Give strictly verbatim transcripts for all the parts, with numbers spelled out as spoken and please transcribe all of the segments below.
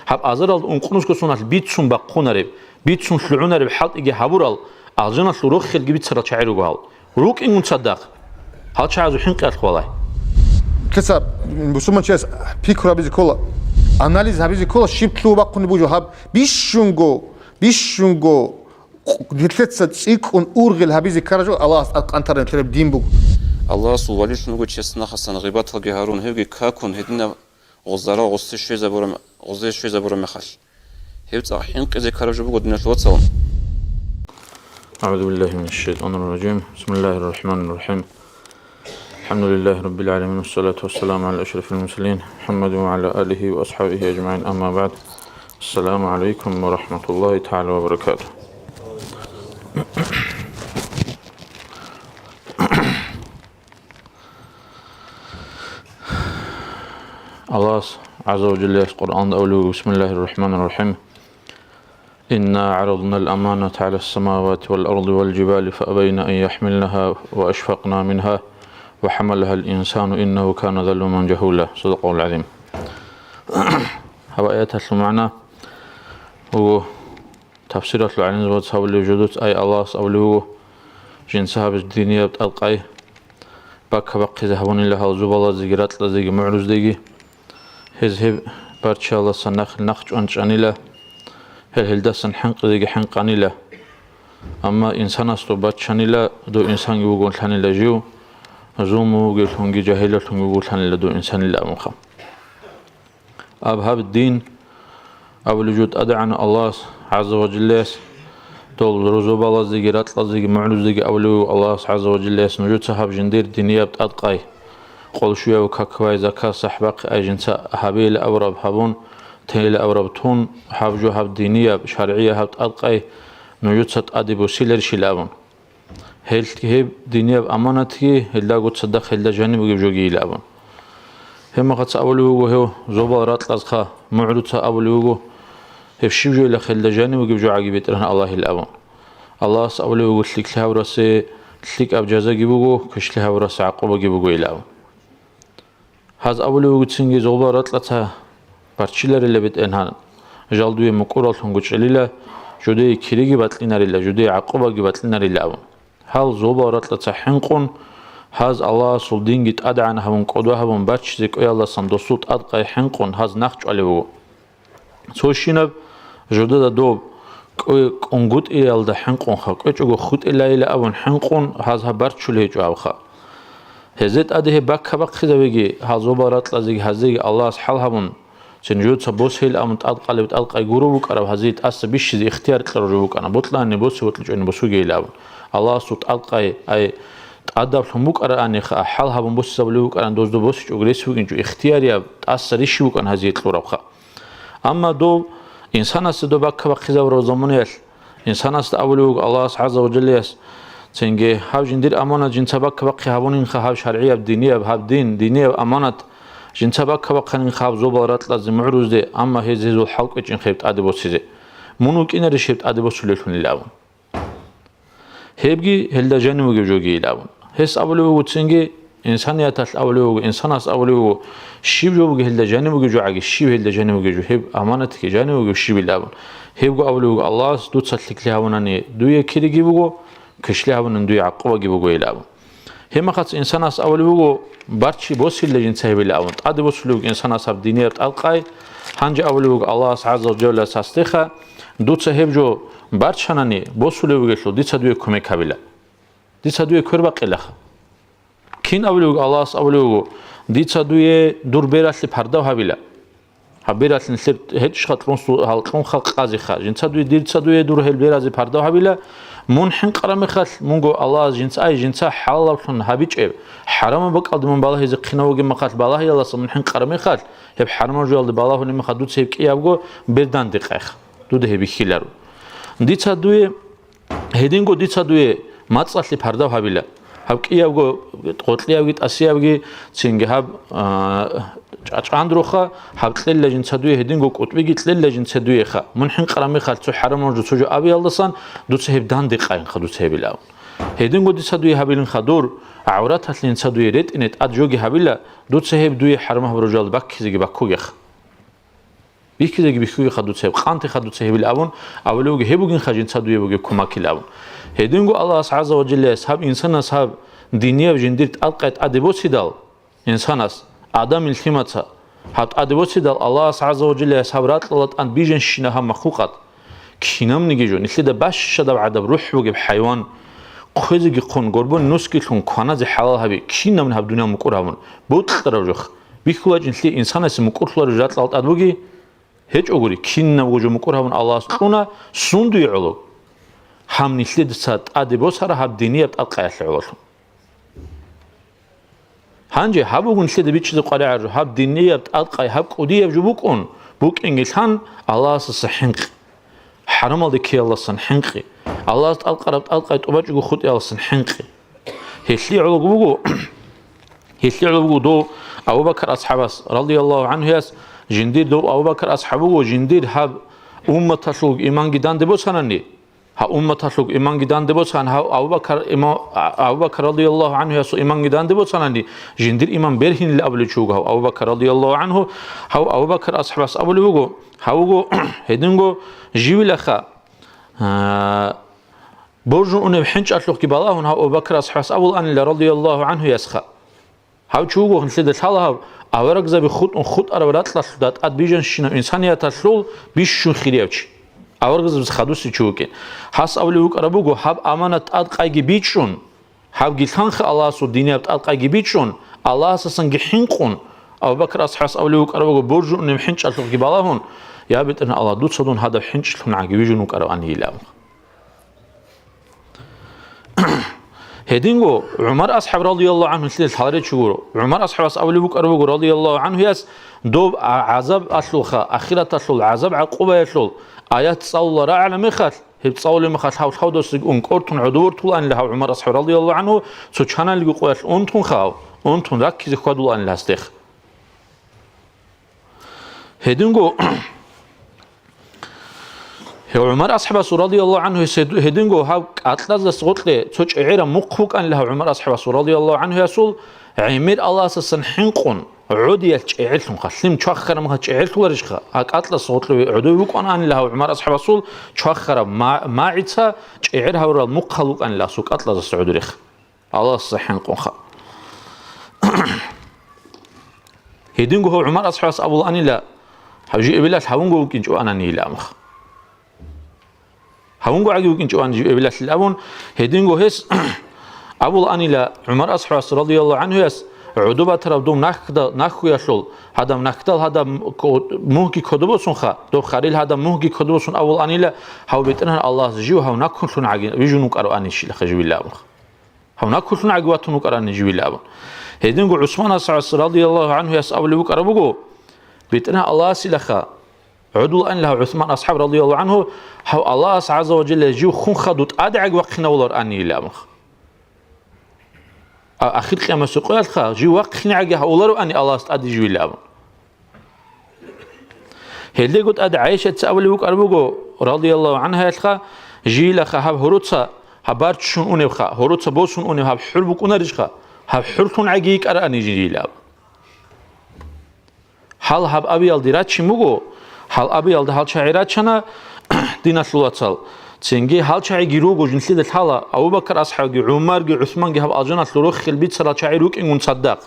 Гьаб азаралда ункънусго соналъ бицун бахъунареб, бицун лъугӀунареб хӀалтӀиги гьабурал, алжаналъул рохелги бицарал чагӀи руго гьал. РукӀингун цадахъ. Гьал чагӀазул хӀинкъиялъ валай. Лъица бусурманчияс пикру гьабизе ккола, анализ гьабизе ккола, щиб лъугьа бахъунеб буго гьаб бищунго, бищунго нилъеца цӀикӀкӀун ургъел гьабизе ккараб жо Аллагьас тӀад къантараб нилъераб дин буго. Аллагьасул валилъун вуго чияс нахъасан гъибаталги гьарун, гьевги какун гьединаб гъозарал гъосде щвезабураб-, гъозде щвезабураб мехалъ. Гьев цӀакъ хӀинкъизе ккараб жо буго, диналъул вацал. أعوذ بالله من الشيطان الرجيم. بسم الله الرحمن الرحيم. الحمد لله رب العالمين، والصلاة والسلام على أشرف المرسلين محمد وعلى آله وأصحابه أجمعين، أما بعد. السلام عليكم ورحمة الله تعالى وبركاته. Аллагьас гӀазза ва жаллияс Къуръанда абулеб: بسم الله الرحمن الرحيم. إنا عرضنا الأمانة على السماوات والأرض والجبال فأبين أن يحملنها وأشفقن منها وحملها الإنسان إنه كان ظلوما جهولا. صدق الله العظيم. Гьаб аяталъул магӀна вуго, тафсиралъул гӀалимзабаз гьабулеб жо дуца, ай Аллагьас абулеб буго, жинца гьаб динияб тӀадкъай бакка-бахъизе гьабунила гьал зобалаздеги, ракьаздеги, мугӀруздеги. Гьез гьеб барччалдасан нахъ, нахъ чӀван-чӀанила, гьел гьелдасан хӀинкъизеги хӀинкъанила. Амма инсанас доб баччанила, дов инсанги вугони лъанила жив, зулму вугевлъунги жагьиллъунги вуго лъанила дов инсанила абунха. Аб гьаб дин абулеб жо ТӀадегӀанав Аллагьас гӀазза ва жаллияс, дол зобалаздеги, ракьаздеги, мугӀруздеги абулев вуго Аллагьас гӀазза ва жаллияс: нужеца гьаб жиндир динияб тӀадкъай, къолъуяв каквай, закат сахӀбахъи ай жинца гьабейилан абураб гьабун, тейилан абураб тун, гьаб жо гьаб динияб, шаргӀияб гьаб тӀадкъай нужеца тӀаде босиларищила абун. Гьел гьеб динияб аманатги, гьелдаго цадахъ гьелда жаниб бугеб жогийилан абун. Гьеб мехалъ абулев вуго гьев зобал ракьазха, мугӀруца абулев вуго, гьеб щиб жойилан гьелда жаниб бугеб жо гӀаги БетӀергьан Аллагьил абун. Аллагьас абулев вуго лъикӀлъи гьабурасе лъикӀаб жазаги буго, квешлъи гьабурасе гӀакъубаги бугойилан абун. Гьаз абулев вуго цинги зобал ракьаца барччиларила БетӀергьан, жал дуе мукӀураллъун гучӀелила, жудее кириги бакьинарила, жудее гӀакъубаги бакьинарила абун. Гьал зобал ракьаца хӀинкъун, гьаз Аллагьасул динги тӀадегӀан гьабун, кӀодо гьабун баччизе кӀвеялдасан досул тӀадкъай хӀинкъун гьаз нахъ чӀвалев вуго. Цо щинаб жодада доб кӀве-, кӀунгутӀиялда хӀинкъунха, кӀвечӀого хутӀилайила абун хӀинкъун гьаз гьаб барччулей гьечӀо абха. Гьезде тӀаде гьеб бакка бахъизавеги, гьал зобал ракьазеги гьазеги Аллагьас хӀал гьабун, цин жуца босейил абун тӀадкъалеб тӀадкъай гуро букӀараб гьазие тӀаса бищизе ихтияр кьараб жо букӀана, бокьани босе, бокьичӀони босугейил абун. Аллагьасул тӀадкъай, ай, тӀадаблъун букӀараниха, хӀал гьабун босизабулеб букӀаран, дозда босичӀого рес бугинчӀо ихтиярияб тӀаса рищи букӀан гьазие кьурабха. Амма дов инсанасда доб бакка бахъизабураб заманаялъ, инсанасда абулев вуго Аллагьас гӀазза ва жаллияс, цинги гьаб жиндир аманат жинца бакка бахъи гьабунинха, гьаб шаргӀияб динияб, гьаб дин, динияб аманат жинца бакка бахъанинха гьаб зобал ракьазде, мугӀрузде, амма гьез гьезул хӀал кӀвечӀинха гьеб тӀаде босизе. Мун вукӀинарищ гьеб тӀаде босулелъунилан абун. Гьебги гьелда жанив вугев жо гейилан абун. Гьес абулев вуго цинги, инсанияталъ абулев вуго, инсанас абулев вуго, щиб жо буго гьелда жанив вугев жо гӀаги, щиб гьелда жанив вугев жо, гьеб аманатги жанив вугев щибил абун. Гьебго абулев вуго, Аллагьас дуца лъикӀлъи гьавунани дуе кириги буго, квешлъи гьавунани дуе гӀакъубаги бугойилан абун. Гьебмехалъ инсанас абулеб буго, барччи босилла жинца гьебилан абун. ТӀаде босулеб буго инсанас гьаб динияб тӀадкъай. Гьанже абулеб буго Аллагьас гӀазза ва жалла цасдеха, дуца гьеб жо барччанани босулеб бугелъул, дица дуе кумек гьабила. Дица дуе квербакъилаха. Кин абулеб буго, Аллагьас абулеб буго, дица дуе дур бералъе пардав гьабила. Гьаб бералъе нилъер гьечӀищха кьун су-, гьал кьун халкъ къазеха. Жинца дуе, дица дуе дур гьел беразе пардав гьабила, мун хӀинкъараб мехалъ, мунго Аллагьас жинца, ай, жинца хӀалалаблъун гьабичӀеб, хӀарамаб бакӀалде мун балагьизе хъинав вугеб мехалъ, балагьиялдаса мун хӀинкъараб мехалъ, гьеб хӀарамаб жоялде балагьулеб мехалъ дуца гьеб кӀиябго бер дандекъайха, дуда гьеб бихьиларо. Дица дуе Гьединго дица дуе мацӀалъе пардав гьабила. Гьаб кӀиябго, гъоркьиябги, тӀасиябги, цинги гьаб, а, чӀа-, чӀандруха, гьаб кьелла жинца дуе, гьединго кӀутӀбиги кьелла жинца дуеха. Мун хӀинкъараб мехалъ цо хӀарамал жо, цо жо абиялдасан, дуца гьеб дандекъайинха, дуца гьебилан. Гьединго дица дуе гьабилинха дур, гӀавраталъе жинца дуе ретӀине тӀад жоги гьабила, дуца гьеб дуе хӀарамаб жоялде баккизеги баккугеха. Бихьизеги бихьугеха дуца гьеб, къантеха дуца гьебил абун, абулев вуго, гьеб бугинха жинца дуе бугеб кумакил абун. Гьединго Аллагьас гӀазза ва жаллаяс гьаб инсанас гьаб динияб жиндир тӀадкъай тӀаде босидал, инсанас, Адамил лъимаца, гьаб тӀаде босидал, Аллагьас гӀазза ва жаллаяс гьаб ракьалда тӀад бижанщина гьаб махлукъат. Кинабниги жо, нилъеда бащадаб гӀадаб рухӀ бугеб хӀайван, хъвезеги хъун, горбун нусги лъун, кваназе хӀалал гьаби, кинабни гьаб дуниял мукӀур гьабун, бокьараб жо. БихьулачӀин лъи инсанасе мукӀурлъараб жо ракьалда тӀад буги? ГьечӀогури, кинабго жо мукӀур гьабун Аллагьас кьуна, сундуе гӀоло? Гьаб нилъеца тӀаде босара гьаб динияб тӀадкъаялъе гӀололъун. Гьанже гьаб буго нилъеда бичӀчӀизе къваригӀараб жо, гьаб динияб тӀадкъай, гьаб кӀудияб жо букӀун, букӀинги лъан Аллагьасдаса хӀинкъи, хӀарамалде ккеялдасан хӀинкъи, Аллагьас тӀадкъараб тӀадкъай тӀубачӀого хутӀиялдасан хӀинкъи. Гьелъие гӀолого буго, гьелъие гӀолого буго дов Абу Бакар асхӀабас, радияллагьу гӀанхуяс, жиндир дов Абу Бакар асхӀаб вуго, жиндир гьаб умматалъул иманги данде босанани, гьаб умматалъул иманги данде босана, гьав Абу Бакар има-, Абу Бакар радияллагьу гӀанхуясул иманги данде босанани, жиндир иман бергьинилан абулев чи вуго гьав Абу Бакар радияллагьу гӀанху, гьав Абу Бакар асхӀабас абулев вуго, гьав вуго гьединго живилаха, а, Боржун унеб хӀинчӀалъухъги балагьун гьав Абу Бакр асхӀабас абуланила радияллагьу гӀанхуясха. Гьав чи вуго нилъеда лъала гьав аварагзаби хутӀун хутӀараб ракьалъуда тӀад бижанщинав инсанияталъул бищун хирияв чи. Аварагзабица хадусев чи вукӀин. Гьас абулев вукӀараб буго, гьаб аманат тӀадкъайги бичӀчӀун, гьабги лъанха Аллагьасул динияб тӀадкъайги бичӀчӀун, Аллагьасасанги хӀинкъун, Абу Бакр асхӀабас абулев вукӀараб буго, боржун унеб хӀинчӀалъухъги балагьун, я БетӀергьан Аллагь, дуца дун гьадаб хӀинчӀлъун гӀаги вижун вукӀарабани илан. Гьединго ГӀумар асхӀаб радияллагьу гӀанху нилъеда лъаларев чи гуро. ГӀумар асхӀабас абулеб букӀараб буго радияллагьу гӀанхуяс, доб а-, гӀазабалъулха, ахираталъул гӀазаб-гӀакъубаялъул аят цӀалула рагӀана мехалъ, гьеб цӀалулеб мехалъ гьав лъавдасеги ун кӀортун гӀодов вортулаанила гьав ГӀумар асхӀаб радияллагьу гӀанху, цо чаналги къоялъ унтунха гьав, унтун раккизе хьвадулаанила гьасдех. Гьединго, гьев ГӀумар асхӀабасул радияллагьу гӀанху гьес гьед-, гьединго гьав кӀакьазас гъоркье цо чӀегӀераб мухъ букӀанила гьав ГӀумар асхӀабасул радияллагьу гӀанхуясул, гӀемер Аллагьасасан хӀинкъун, гӀодиялъ чӀегӀерлъунха, лъим чвахараб мехалъ чӀегӀерлъуларищха, а кӀакьас гъоркье гӀодов букӀанаанила гьав ГӀумар асхӀабасул чвахараб ма-, магӀица чӀегӀер гьавурал мухъал букӀанила гьасул кӀакьазас гӀодорех. Аллагьасда хӀинкъунха. Гьединго гьав ГӀумар асхӀабас абулаанила, гьав жи эбелалъ гьавунго вукӀинчӀо ананийила амха. Гьавунго гӀаги вукӀинчӀо ан жи эбелалъил абун, гьединго гьес абулаанила ГӀумар асхӀабас радияллагьу гӀанхуяс, гӀодобатараб дов нахда-, нахуялъул, гьадаб нахда-, гьадаб ко-, мугьги кодобосунха, дов харил гьадаб мугьги кодобосун абулаанила, гьав БетӀергьан Аллагьас жив гьав наккунлъун гӀаги вижун вукӀароанищилаха живила амха. Гьав наккулъун гӀаги ватун вукӀарани живила абун. Гьединго ГӀусман асхӀабас радияллагьу гӀанхуяс абулеб букӀараб буго, БетӀергьан Аллагьасилаха, гӀодулаанила гьав ГӀусман асхӀаб радияллагьу гӀанху, гьав Аллагьас гӀазза ва жалла жив хун хадув тӀаде гӀаги вахъинавулароанила абун. А ахир къиямасеб къоялъха жив вахъине гӀаги гьавулароани Аллагьас тӀаде живила абун. Гьелдего тӀад ГӀайшаца абулеб букӀараб буго, радияллагьу гӀанхаялъха, жиилаха гьаб гьороца, гьаб барччун унебха, гьороца босун унеб гьаб хӀур букӀунарищха, гьаб хӀурлъун гӀаги йикӀарани жиила аб. Гьал гьаб абиялде рачин буго, гьал абиялда гьал чагӀи рачана, диналъул вацал. Цинги гьал чагӀиги руго жинлъида лъала, Абу Бакр асхӀабги, ГӀумарги, ГӀусманги гьаб алжаналъул рохел бицарал чагӀи рукӀингун цадахъ.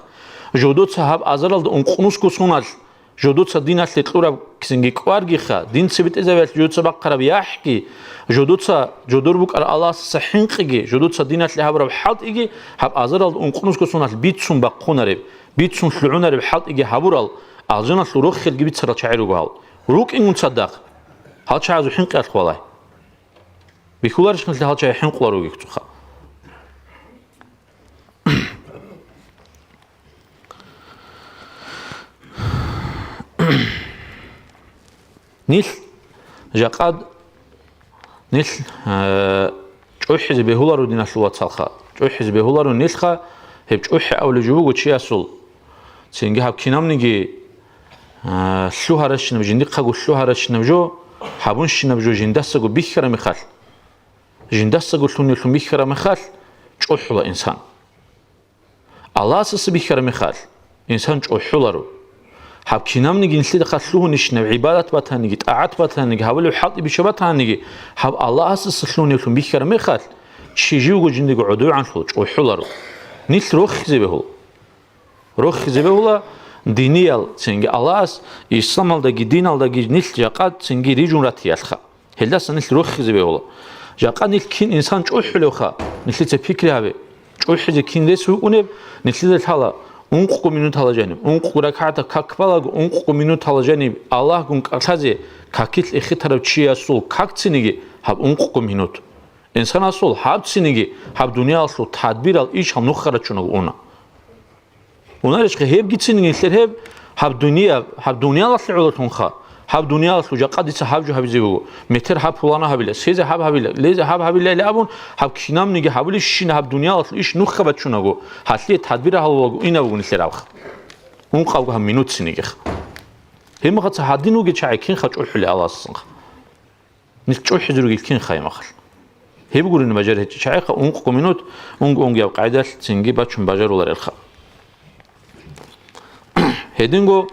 Жодоца гьаб азаралда ункънусго суналъ, жодоца диналъе кьураб кисинги кӀваргиха, дин цебетӀезавиялъе жодоца бахъараб яхӀги, жодоца жодор букӀараб Аллагьасдаса хӀинкъиги, жодоца диналъе гьабураб хӀалтӀиги гьаб азаралда ункънусго суналъ бицун бахъунареб, бицун лъугӀунареб хӀалтӀиги гьабурал, алжаналъул рохелги бицарал чагӀи руго гьал. РукӀингун цадахъ гьал чагӀазул хӀинкъиялъ хвалай. Бихьуларищ-, нилъ гьал чагӀи хӀинкъула ругехъе цоха. Нилъ жакъад, нилъ, э, чӀухӀизе бегьуларо, диналъул вацалха. ЧӀухӀизе бегьуларо нилъха, гьеб чӀухӀи абулеб жо буго чиясул. Цинги гьаб кинабниги, э, лъугьаращинаб, жиндихъаго лъугьаращинаб жо, гьабунщинаб жо жиндасаго бихьараб мехалъ, жиндасаго лъуневлъун бихьараб мехалъ, чӀухӀула инсан. Аллагьасдаса бихьараб мехалъ, инсан чӀухӀуларо. Гьаб кинабниги нилъеда хъалъугьунищинаб гӀибадат батаниги, тӀагӀат батаниги, гьабулеб хӀалтӀи бича батаниги, гьаб Аллагьасдаса лъугьунеблъун бихьараб мехалъ, чи живго жиндирго гӀодовегӀанлъул чӀухӀуларо. Нилъ рохизе бегьула. Рохизе бегьула диниял, цинги Аллагьас исламалдаги диналдаги нилъ жакъа цинги рижун ратиялъха. Гьелдаса нилъ рохизе бегьула. Жакъа нилъ кин инсан чӀухӀулевха, нилъеца пикри гьабе. ЧӀухӀизе кин рес вукӀунеб, нилъеда лъала ункъго минутала жаниб, ункъго ракагӀатаб как балаго, ункъго минутала жаниб Аллагьгун кӀалъазе какилъ эхетарав чиясул как цинги гьаб ункъго минут. Инсанасул гьаб цинги гьаб дуниялалъул тадбирал иш гьаб нухда рачунав уна. Унарищха гьебгицин нилъер гьеб, гьаб дунияб, гьаб дуниялалъе гӀололъунха, гьаб дуниялалъул жакъа дица гьаб жо гьабизе буго, метер гьаб пулана гьабила, лъезе гьаб гьабила, лъезе гьаб гьабила или абун, гьаб кинабниги гьабулищина гьаб дуниялалъул иш нухда бачунаго, гьалъие тадбир гьабулеб буго инаб буго нилъер абха. Ункъабго гьаб минут цинигиха. Гьебмехалъ гьадин вугел чагӀи кинха чӀухӀулел Аллагьасдасанха. Нилъ чӀухӀизе ругел кинха гьебмехалъ. Гьеб гурин бажар гьечӀеб чагӀиха ункъго минут, унго-унгояб къайдалъ цинги бачун бажаруларелха. Гьединго,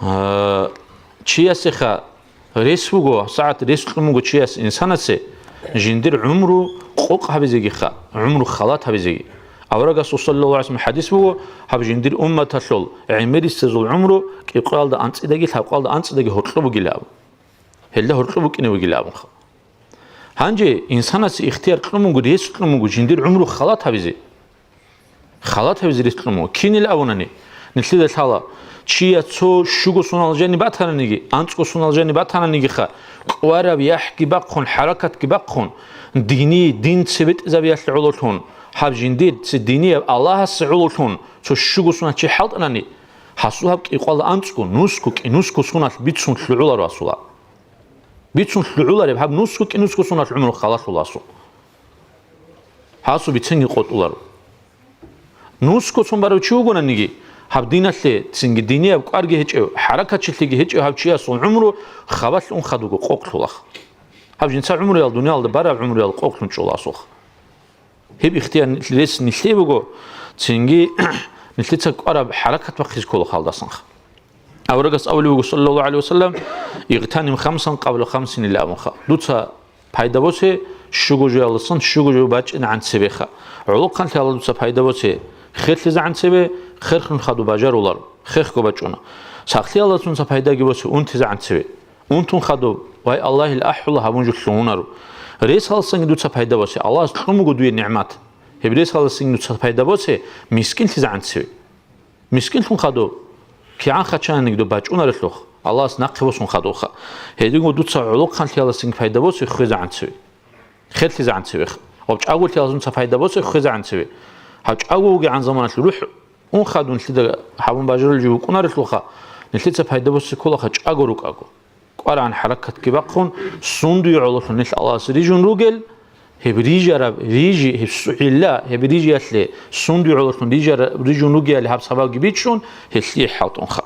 а, чиясеха рес буго, сагӀат рес кьун буго чияс инсанасе, жиндир гӀумру къокъ гьабизегиха, гӀумру халат гьабизеги. Аварагасул саллаллагьу гӀалайгьи ва саллам хӀадис буго, гьаб жиндир умматалъул гӀемерисезул гӀумру кӀикъоялда анцӀидаги лъабкъоялда анцӀидаги гьоркьоб бугилан абун. Гьелда гьоркьоб букӀине бугилан абунха. Гьанже инсанасе ихтияр кьун буго, рес кьун буго жиндир гӀумру халат гьабизе. Халат гьабизе рес кьун буго. Кинил абунани, нилъеда лъала, чияс цо щуго сонал жаниб батананиги, анцӀго сонал жаниб батананигиха, кӀвараб яхӀги бахъун, хӀаракатги бахъун, дини, дин цебетӀезабиялъе гӀололъун, гьаб жиндир ци динияб Аллагьасе гӀололъун цо щуго сунат чи хӀалтӀанани, гьасул гьаб кӀикъоялда анцӀго, нусго, кӀинусго суналъ бицун лъугӀуларо гьасул гьаб. Бицун лъугӀулареб гьаб нусго-кӀинусго суналъ гӀумру халалъула гьасул. Гьасул бицинги къотӀуларо. Нусго сон барав чи вугонаниги, гьаб диналъе цинги динияб кӀварги гьечӀев, хӀаракатчилъиги гьечӀев гьав чиясул гӀумру хабалъ ун хадуго къокълъулах. Гьаб жинца гӀумруял, дуниялда бараб гӀумруял къокълъун чӀола асулха. Гьеб ихтияр нилъ-, рес нилъее буго, цинги нилъеца кӀвараб хӀаракат бахъизе ккола халдасанха. Аварагас абулеб буго, саллаллагьу гӀалайгьи ва саллам, «Игътаним хамсан къабла хамсин» илан абунха. Дуца пайда босе щуго жоялдасан щуго жо бачӀинегӀан цебеха. ГӀолохъанлъи гьала дуца пайда босе херлъизегӀан цебе, херлъун хадуб бажарулар, хехго бачӀуна. Сахлъиялдасунца пайдаги босе унтизегӀан цебе. Унтун хадуб, вай, Аллагьил ахӀула гьабун жо лъугьунаро. Рес гьаласанги дуца пайда босе, Аллагьас кьун буго дуе нигӀмат. Гьеб рес гьаласанги дуца пайда босе, мискинлъизегӀан цеве. Мискинлъун хадуб, кигӀан хачананиги доб бачӀунарелъухъ, Аллагьас нахъе босун хадубха. Гьединго дуца гӀолохъанлъи гьаласанги пайда босе, хвезегӀан цеве. ХерлъизегӀан цеве. Гьаб чӀаголъи гьаласунца пайда босе, хвезегӀан цеве. Гьаб чӀаго вугегӀан заманалъ рухӀ Ун хадуб нилъеда гьабун бажарулев чи вукӀунарелъулха, нилъеца пайда босе кколаха чӀаго рукӀаго. КӀварагӀан хӀаракатги бахъун, сундуе гӀололъун нилъ Аллагьасе рижун ругел, гьеб рижараб рижи, гьеб сухӀилла, гьеб рижиялъе сундуе гӀололъун рижара-, рижун ругеяли гьаб сабабги бичӀчӀун, гьелъие хӀалтӀунха.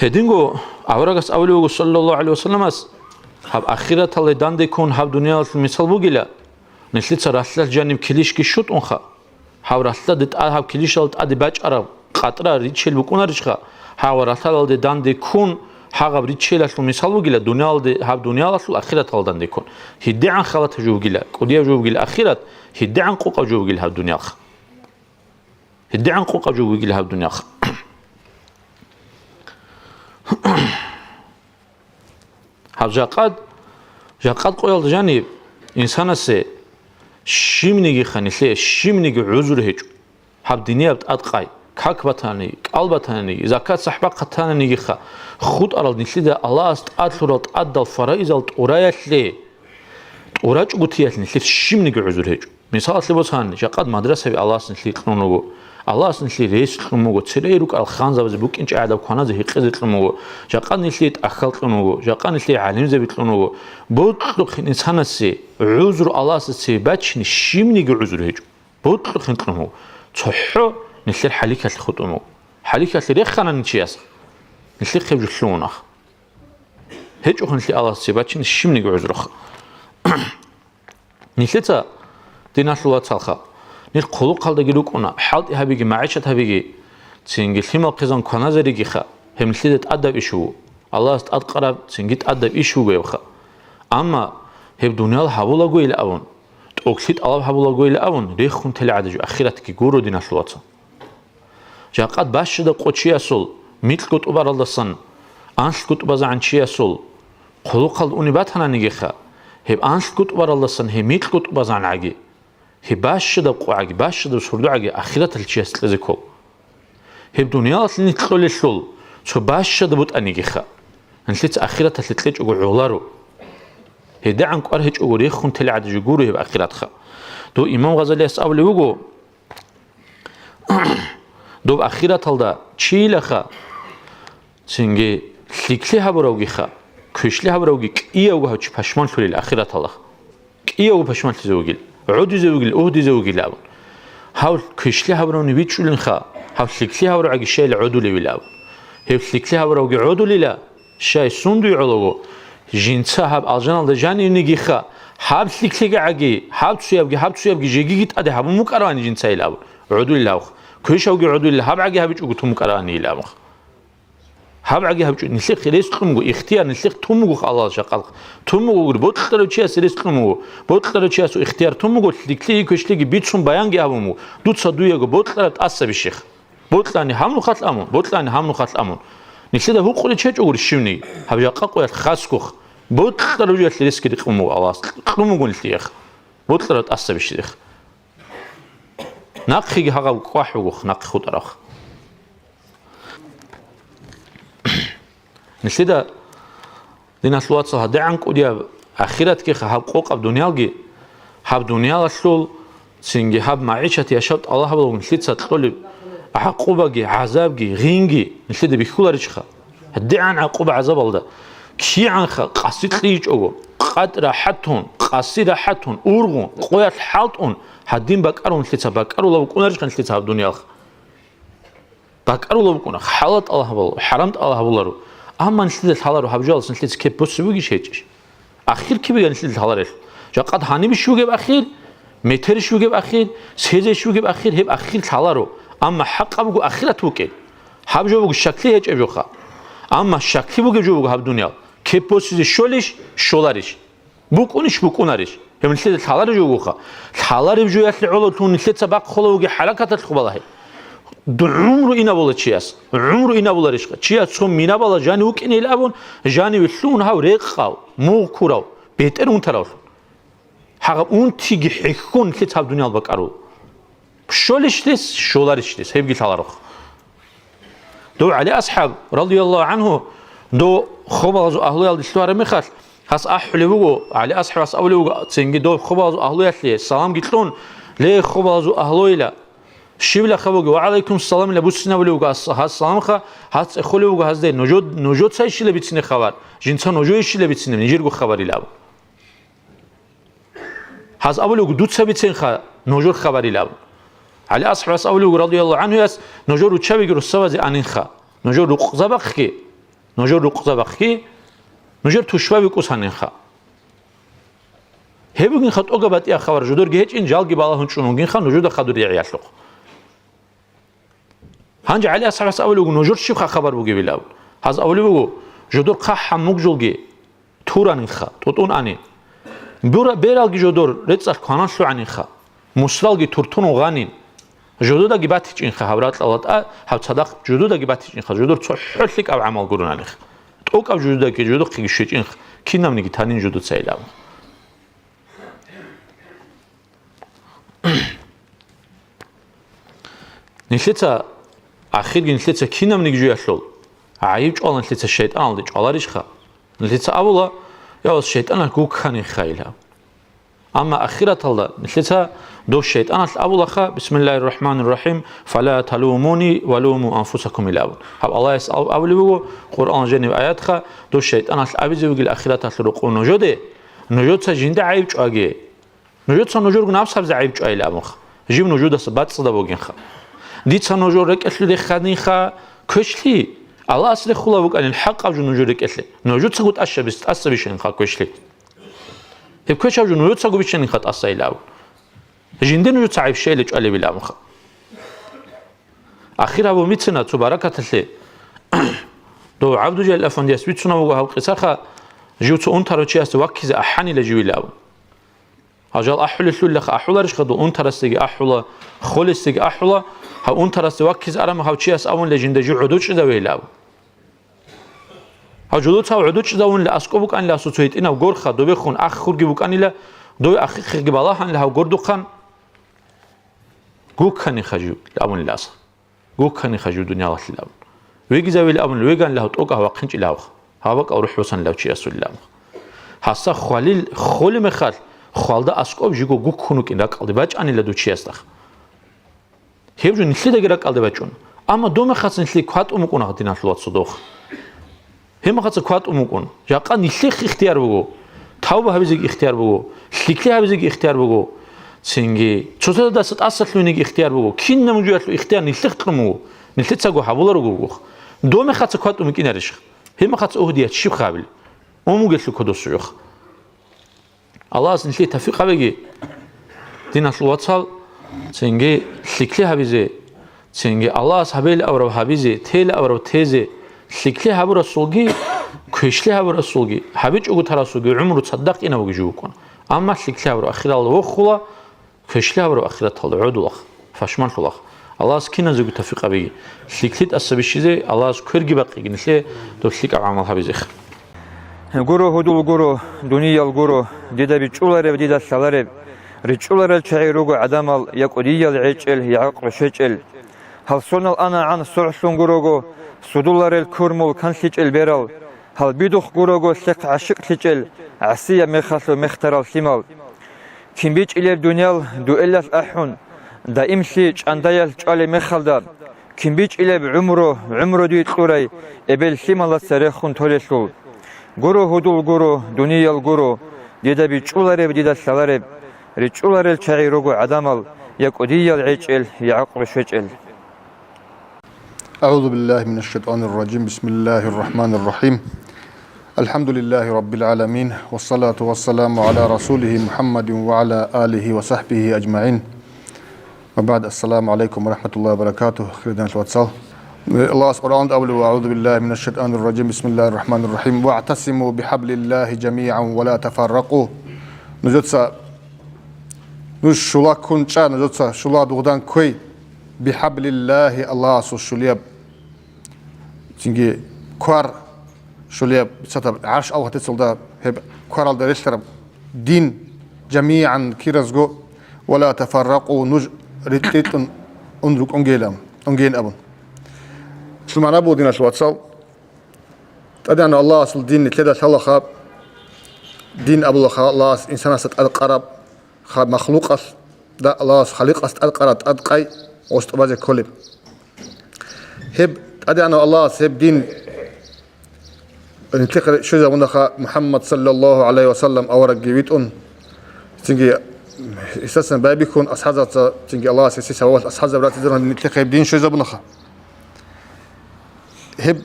Гьединго аварагас абулеб буго, саллаллагьу гӀалайгьи ва салламас, гьаб ахираталде дандеккун гьаб дуниялалъул мисал бугила, нилъеца ралъдалъ жаниб килищги щутӀунха. Гьаб ралъдалде тӀад гьаб килищалда тӀаде бачӀараб къатӀра риччел букӀунарищха, гьав ралъдалде дандеккун гьагъаб риччелалъул мисал бугила, дуниялалде, гьаб дуниялалъул ахираталде дандеккун. ГьедигӀан халатаб жо бугила, кӀудияб жо бугила ахират, гьедигӀан къокъаб жо бугила гьаб дуниялха. ГьедигӀан къокъаб жо бугила гьаб дуниялха. Гьаб жакъад, жакъад къоялда жаниб инсанасе щибниги ханилъе, щибниги гӀузру гьечӀо. Гьаб динияб тӀадкъай, как батани, кӀал батани, закат сахӀбахъ гьатананигиха, хутӀарал нилъеда Аллагьас тӀадлъурал тӀадал фараизал тӀураялъе, тӀурачӀого тиялъ нилъер щибниги гӀузру гьечӀо. Мисалалъе босани, жакъад мадрасаби Аллагьас нилъее кьун руго. Аллагьас нилъее рес кьун буго, церей рукӀарал ханзабазе букӀинчӀеб гӀадаб кваназе гьекъезе кьун буго, жакъад нилъее тӀахьал кьун буго, жакъад нилъее гӀалимзаби кьун буго. Бокьухъин инсанасе гӀузру Аллагьасда цебе бачине щибниги гӀузру гьечӀо. Бокьухъин кьун буго. ЦохӀо нилъер хӀалихьалъе хутӀун буго. ХӀалихьалъе реханани чияс, нилъехъе жо лъугьунаха. ГьечӀохъин нилъее Аллагьасда цебе бачине щибниги гӀузруха. Нилъеца Диналъул вацалха, нилъ хъулухъалдаги рукӀуна, хӀалтӀи гьабиги, магӀишат гьабиги, цинги лъимал хъизан кваназаригиха, гьеб нилъеда тӀадаб иш вуго, Аллагьас тӀадкъараб, цинги тӀадаб иш вуго гьебха. Амма гьеб дуниял гьабулагойилан абун, тӀокӀлъи тӀалаб гьабулагойилан абун, рехун тела гӀадаб жо ахиратги гуро, диналъул вацал. Жакъа бащадаб къо чиясул микьго тӀубаралдасан анлъго тӀубазегӀан чиясул хъулухъалда унеб батананигиха, гьеб анлъго тӀубаралдасан гьеб микьго тӀубазегӀан гӀаги, гьеб бащадаб къо гӀаги, бащадаб сордо гӀаги ахираталъ чияс кьезе ккола. Гьеб дуниялалъ нилъ кьолелъул цо бащадаб бутӀанигиха, нилъеца ахираталъе кьечӀого гӀоларо. ГьедигӀан кӀвар гьечӀого рехун тела гӀадаб жо гуро гьеб ахиратха. Дов имам Гъазалияс абулеб буго, доб ахираталда чийилаха, цинги лъикӀлъи гьабуравгиха, квешлъи гьабуравги кӀиявго гьав чи пашманлъулел ахираталда. КӀиявго пашманлъизе вугил, гӀодизе вугил, угьдизе вугил абун. Гьав квешлъи гьабуравни вичӀчӀулинха, гьав лъикӀлъи гьабурав гӀаги щайила гӀодулевил абун. Гьев лъикӀлъи гьабуравги гӀодулила, щай сундуй гӀолаго, жинца гьаб алжаналда жанивнигиха, гьаб лъикӀлъиги гӀаги, гьаб цуябги, гьаб цуябги жегиги тӀаде гьабун букӀаравани жинцайил абун, гӀодулилавха. Квешавги гӀодулила, гьаб гӀаги гьабичӀого тун букӀаравани ил абунха. Гьаб гӀаги гьабичӀого, нилъехъ рес кьун буго, ихтияр нилъехъ тун буго Аллагьас жакъалъ. Тун буго гури, бокьарав чияс рес кьун буго, бокьарав чиясул ихтияр тун буго, лъикӀлъиги квешлъиги бицун баянги гьабун буго, дуца дуего бокьараб тӀасабищеха. Бокьани гьаб нухалъ амун, бокьани гьаб нухалъ амун. Нилъеда гьукъулел чечӀо гури щивниги, гьаб жакъа къоялъ хасгух. Бокьарав жоялъе ресги рекъун буго Аллагьас, кьун буго нилъеех. Бокьараб тӀасабищех. Нахъеги гьагъаб кӀвахӀ вугох, нахъе хутӀарах. Нилъеда, диналъул вацал, гьадигӀан кӀудияб ахиратги гьаб къокъаб дуниялги, гьаб дуниялалъул цинги гьаб магӀишат яшав тӀалаб гьабулаго нилъеца кьолеб гӀакъубаги, гӀазабги, гъинги нилъеда бихьуларищха? ГьадигӀан гӀакъуба-гӀазабалда кигӀанха къаси кьичӀого, къатӀ рахӀатун, къаси рахӀатун, ургъун, къоялъ хӀалтӀун, гьадин бакӀарун нилъеца, бакӀарулаб букӀунарищха нилъеца гьаб дуниялха? БакӀарулаб букӀуна, хӀалал тӀалаб гьабуларо, хӀарам тӀалаб гьабуларо. Амма нилъеда лъаларо гьаб жоялъ нилъеца кеп босизе бугищ гьечӀищ? Ахир кибиган нилъеда лъаларел? Жакъад гьанибищ бугеб ахир? Метерищ бугеб ахир? Сезейищ бугеб ахир? Гьеб ахир лъаларо. Амма хӀакъаб буго ахират букӀин. Гьаб жо буго щаклъи гьечӀеб жоха. Амма щаклъи бугеб жо буго гьаб дуниял. Кеп босизе щолищ? Щоларищ. БукӀунищ? БукӀунарищ. Гьеб нилъеда лъалареб жо бугоха. Лъалареб жоялъе гӀоло лъун нилъеца бахъула вуги хӀаракаталъ хъубала гьеб. ГӀумру инабула чияс. ГӀумру инабуларищха? Чияс цо минабала жанив вукӀинейил абун, жаниве лъугьун гьав рекъав, мугъ ккурав, бетӀер унтаравлъун. Гьагъаб унтиги хӀехьон нилъеца гьаб дуниял бакӀарул. Щолищ дес, щоларищ дес, гьебги лъаларох. Дов ГӀали асхӀаб, радияллагьу гӀангьу, дов хобалазул агьлуялде лъугьараб мехалъ, гьас ахӀулеб буго, ГӀали асхӀабас абулеб буго, цинги дов хобалазул агьлуялъе саламги кьун, ле, хобалазул агьлуйила, щибла хабуги, ва гӀалайкум саламила буссинабулеб буго гьас, гьас саламха, гьас цӀехолеб буго гьазде, нужо-, нужецайищила бицине хабар, жинца нужейищила бицине, нижерго хабарилаб. Гьаз абулев вуго, дуца биценха нужер хабарилаб. ГӀали асхӀабас абулев вуго, радияллагьу гӀангьуяс, нужер руччабиги руссабазе анинха. Нужер рукъзабахъги, нужер рукъзабахъги, нужер тушбаби кӀус гьанинха. Гьеб бугинха тӀока батӀияб хабар, жодорги гьечӀин, жалги балагьун чӀун вугинха нужеда хадур ригӀиялъухъ. Гьанже ГӀали асхӀабас абулеб буго, нужер щибха хабар бугебилан. Гьаз абулеб буго, жодор хъахӀаб мугжалги туранинха, тӀутӀун анин. Бура-, бералги жодор рецӀалъ кваналъугӀанинха, мусралги туртун гъанин. Жододаги батичӀинха гьаб ракьалда тӀа, гьаб цадахъ жододаги батичӀинха, жодор цохӀо лъикӀаб гӀамал гуроналихъ. ТӀокӀаб жододаги жодохъеги щвечӀинха, кинабниги танин жодоцайилан. Нилъеца, ахирги нилъеца кинабниги жуялъул гӀайиб чӀвала нилъеца шайтӀаналде чӀваларищха? Нилъеца абула, я вас шайтӀаналъ гуккани хайила. Амма ахираталда нилъеца дов шайтӀаналъ абулаха, бисмиллагьир рахӀманир рахӀим, «Фала талумуни ва луму анфусакум» илан абун. Гьаб Аллагьас аб-, абулеб буго, Къуръан жаниб аятха, дов шайтӀаналъ абизе вугил ахираталъул рокъов нужеде, нужеца жинда гӀайиб чӀваге. Нужеца нужерго напсабизе гӀайиб чӀвайилан абунха, жив нужедаса бацӀцӀадаб бугинха. Дица нужер рекӀелъе реханинха квешлъи, Аллагьас рехулеб букӀанин хӀакъаб жо нужер рекӀелъе, нужецаго тӀаса бис-, тӀаса бищанинха квешлъи. Гьеб квешаб жо нужецаго бищанинха тӀасайилан абун. Жинде нужеца гӀайиб щайилан чӀвалебилан абунха. Ахир гьабун бицина цо баракаталъе. Дов ГӀабдужалил афандияс бицунеб буго гьаб къисаха, жив цо унтарав чиясда ваккизе ахӀанила живилан абун. Гьав жал ахӀулелъулаха, ахӀуларищха, дов унтарасдаги ахӀула, холесдаги ахӀула, гьав унтарасде ваккизе араб гьав чияс абунила жинда жив гӀодов чӀезавейилан абун. Гьав жолоца гӀодов чӀезавунила аскӀоб букӀанила асул цо гьитӀинаб горха, добехун ах хурги букӀанила, дове ахихъеги балагьанила гьав гордухъан, гукканиха жив абунила асха. Гукканиха жив дуниялалъил абун. Вегизавила абунила, веганила гьав тӀокӀав вахъинчӀила гьавха. Гьав бакӀал рухӀ босанила гьав чиясулила абунха. Гьасда хвалил, холеб мехалъ, хвалда аскӀоб жиго гуккун вукӀин ракӀалде бачӀанила дов чиясдахъ. Гьеб жо нилъедаги ракӀалде бачӀун. Амма дов мехалъ нилъее кватӀун букӀуна, диналъул вацал, дох. Гьеб мехалъ кватӀун букӀун. Жакъа нилъехъ ихтияр буго. Тавба гьабизеги ихтияр буго. ЛъикӀлъи гьабизеги ихтияр буго. Цинги цоцазда тӀасалъугьинеги ихтияр буго. Кинаб жоялъул ихтияр нилъехъ кьун буго. Нилъецаго гьабуларого буго. Дов мехалъ кватӀун букӀинарищ? Гьеб мехалъ угьдият щиб гьабил? Ун бугелъул кодосуйохъ. Аллагьас нилъее тавфикъ гьабеги, диналъул вацал, цинги лъикӀлъи гьабизе, цинги Аллагьас гьабейилан абураб гьабизе, тейилан абураб тезе, лъикӀлъи гьабурасулги, квешлъи гьабурасулги, гьабичӀого тарасулги гӀумру цадахъ инав вугев жив вукӀун. Амма лъикӀлъи гьабурав ахиралда вохула, квешлъи гьабурав ахираталда гӀодулахъ, пашманлъулахъ. Аллагьас киназего тавфикъ гьабеги. ЛъикӀлъи тӀаса бищизе, Аллагьас кверги бакъиги нилъее доб лъикӀаб гӀамал гьабизехъ. Гуро, гьудул гуро, дуниял гуро, дида бичӀчӀулареб, дида лъалареб, ричӀчӀуларел чагӀи руго гӀадамал, я кӀудиял гӀечӀел, я гӀакълу щвечӀел. Гьал сонал анагӀан согӀлъун гурого, судуларел курмул канлъичӀел берал, гьал бидухъ гурого лъехъ гӀащикълъичӀел, гӀасияб мехалъу мехтарал лъимал. Кин бичӀчӀилеб дуниял дуэлалъ ахӀун, даимлъи чӀандаялъ чӀвалеб мехалда, кин бичӀчӀилеб гӀумру, гӀумру дуе кьурай эбел лъималаца рехун толелъул. Гуро, гьудул гуро, дуниял гуро, дида бичӀчӀулареб, дида лъалареб, ричӀчӀуларел чагӀи руго гӀадамал, я кӀудиял гӀечӀел, я гӀакълу щвечӀел. أعوذ بالله من الشيطان الرجيم. بسم الله الرحمن الرحيم. الحمد لله رب العالمين. والصلاة والسلام على رسوله محمد وعلى آله وصحبه أجمعين. وبعد، السلام عليكم ورحمة الله وبركاته. Хириял вацал. Аллагьас Къуръанда абулеб: أعوذ بالله من الشيطان الرجيم. بسم الله الرحمن الرحيم. واعتصموا بحبل الله جميعا ولا تفرقوا. Нужеца, нуж щула ккун чӀа, нужеца щула дугъдан кквей. بحبل الله, Аллагьасул щулияб. Цинги квар щулияб, бицатаб гӀарш авгъатецалда гьеб кваралда релълъараб дин, جميعا, киразго, ولا تفرقوا, нуж рикь-рикьун ун рукӀунгейилан, унгейин абун. Лъумана буго, диналъул вацал, ТӀадегӀанав Аллагьасул дин нилъеда лъалаха, дин абулаха Аллагьас инсанасда тӀадкъараб, ха-, махлукъалъ, да, Аллагьас халикъас тӀадкъараб тӀадкъай гъос тӀубазе кколеб. Гьеб ТӀадегӀанав Аллагьас гьеб дин нилъехъе щвезабунаха, МухӀаммад саллаллагьу гӀалайгьи ва саллам аварагги витӀун, цинги гьесдасан байбихьун, асхӀазаца, цинги Аллагьас гьесие савабалъ асхӀазаб ратизарун нилъехъе гьеб дин щвезабунаха. Гьеб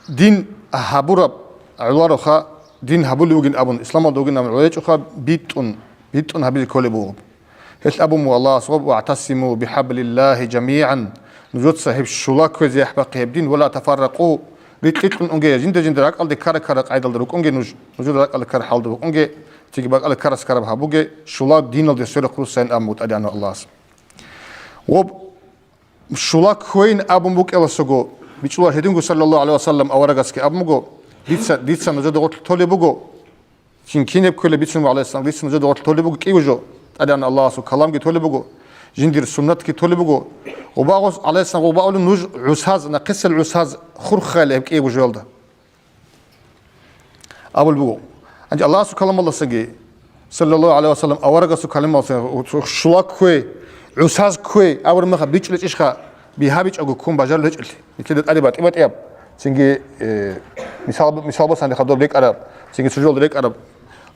дин гьабураб гӀолароха, дин гьабулев вугин абун, исламалда вугин абун гӀолечӀоха, битӀун, битӀун гьабизе кколеб буго. Гьелъ абун буго Аллагьас: واعتصموا بحبل الله جميعا. Нужеца гьеб щула кквезе яхӀ бахъе гьеб дин, ولا تفرقوا, рикь-рикьун унге, жинда-жинда ракӀалде ккара-ккара къайдалда рукӀунге нуж, нужеда ракӀалде ккара хӀалда рукӀунге, цинги бакӀалде ккарас-ккараб гьабуге, щула диналде сверухъ руссайин абун буго ТӀадегӀанав Аллагьас. Ва щула кквейин абун букӀеласаго, бичӀчӀулар гьединго, саллаллагьу гӀалайгьи ва саллам, аварагасги абун буго: дица, дица нужеда гъорлъ толеб буго, Цин кинаб кколеб бицун ва гӀалайгьиссалам, дица нужеда гъорлъ толеб буго кӀиго жо, ТӀадегӀан Аллагьасул каламги толеб буго, жиндир суннатги толеб буго. Гъубагъос, гӀалайгьиссалам, гъубаулин нуж гӀусаз, нахъисел гӀусаз хурхайилан гьеб кӀиго жоялда. Абулеб буго. Гьанже Аллагьасул каламалдасаги, саллаллагьу гӀалайгьи ва саллам, аварагасул каламалдасаги, щула кквей, гӀусаз кквей абураб мехалъ бичӀчӀулечӀищха, бигьа бичӀчӀаго ккун бажарулел гьечӀелъи. Нилъеда тӀаде батӀи-батӀияб, цинги, э, мисал, мисал босанилаха доб рекӀараб, цинги цо жолда рекӀараб,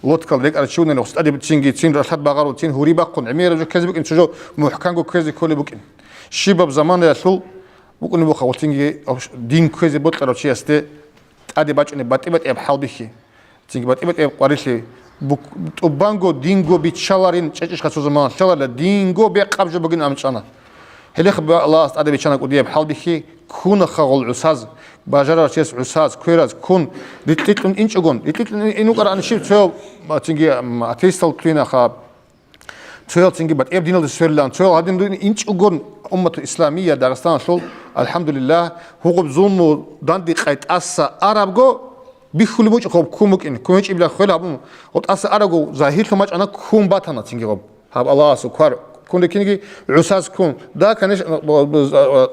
лодкал рекӀараб чи вуниха, гъос тӀаде цинги цин ралъад багъарун, цин гьури бахъун, гӀемераб жо ккезе букӀин, цо жо мухӀканго ккезе кколеб букӀин. Щибаб заманаялъул букӀунеб буха, цинги дин кквезе бокьарав чиясде тӀаде бачӀунеб батӀи-батӀияб хӀалбихьи. Цинги батӀи-батӀияб къварилъи, бук-, тӀубанго динго биччаларин чӀечӀищха цо заман, лъаларила динго бекъаб жо бугин амчӀана. Гьелех бе-, Аллагьас тӀаде биччана кӀудияб хӀалбихьи, ккунаха гъол гӀусаз, бажарарав чияс гӀусаз, квераз, ккун, рикьикьун инчӀогон, рикьикьун ин-, ин вукӀараан щиб цоял, цинги, м, атеистал ккунаха, цоял цинги батӀияб диналде сверилан, цоял гьадин дугин инчӀогон уммату исламия Дагъистаналъул, алхӀамдулиллагь, гьугъуб зулму дандикъай тӀаса арабго, бихьулеб бучӀухъаб ккун букӀин, ккун гьечӀебилан хвел гьабун, гъо тӀаса арабго загьирлъун бачӀана ккун батана цинги гъоб. Гьаб Аллагьасул квар ккун риккиниги, гӀусаз ккун. Да, конечно,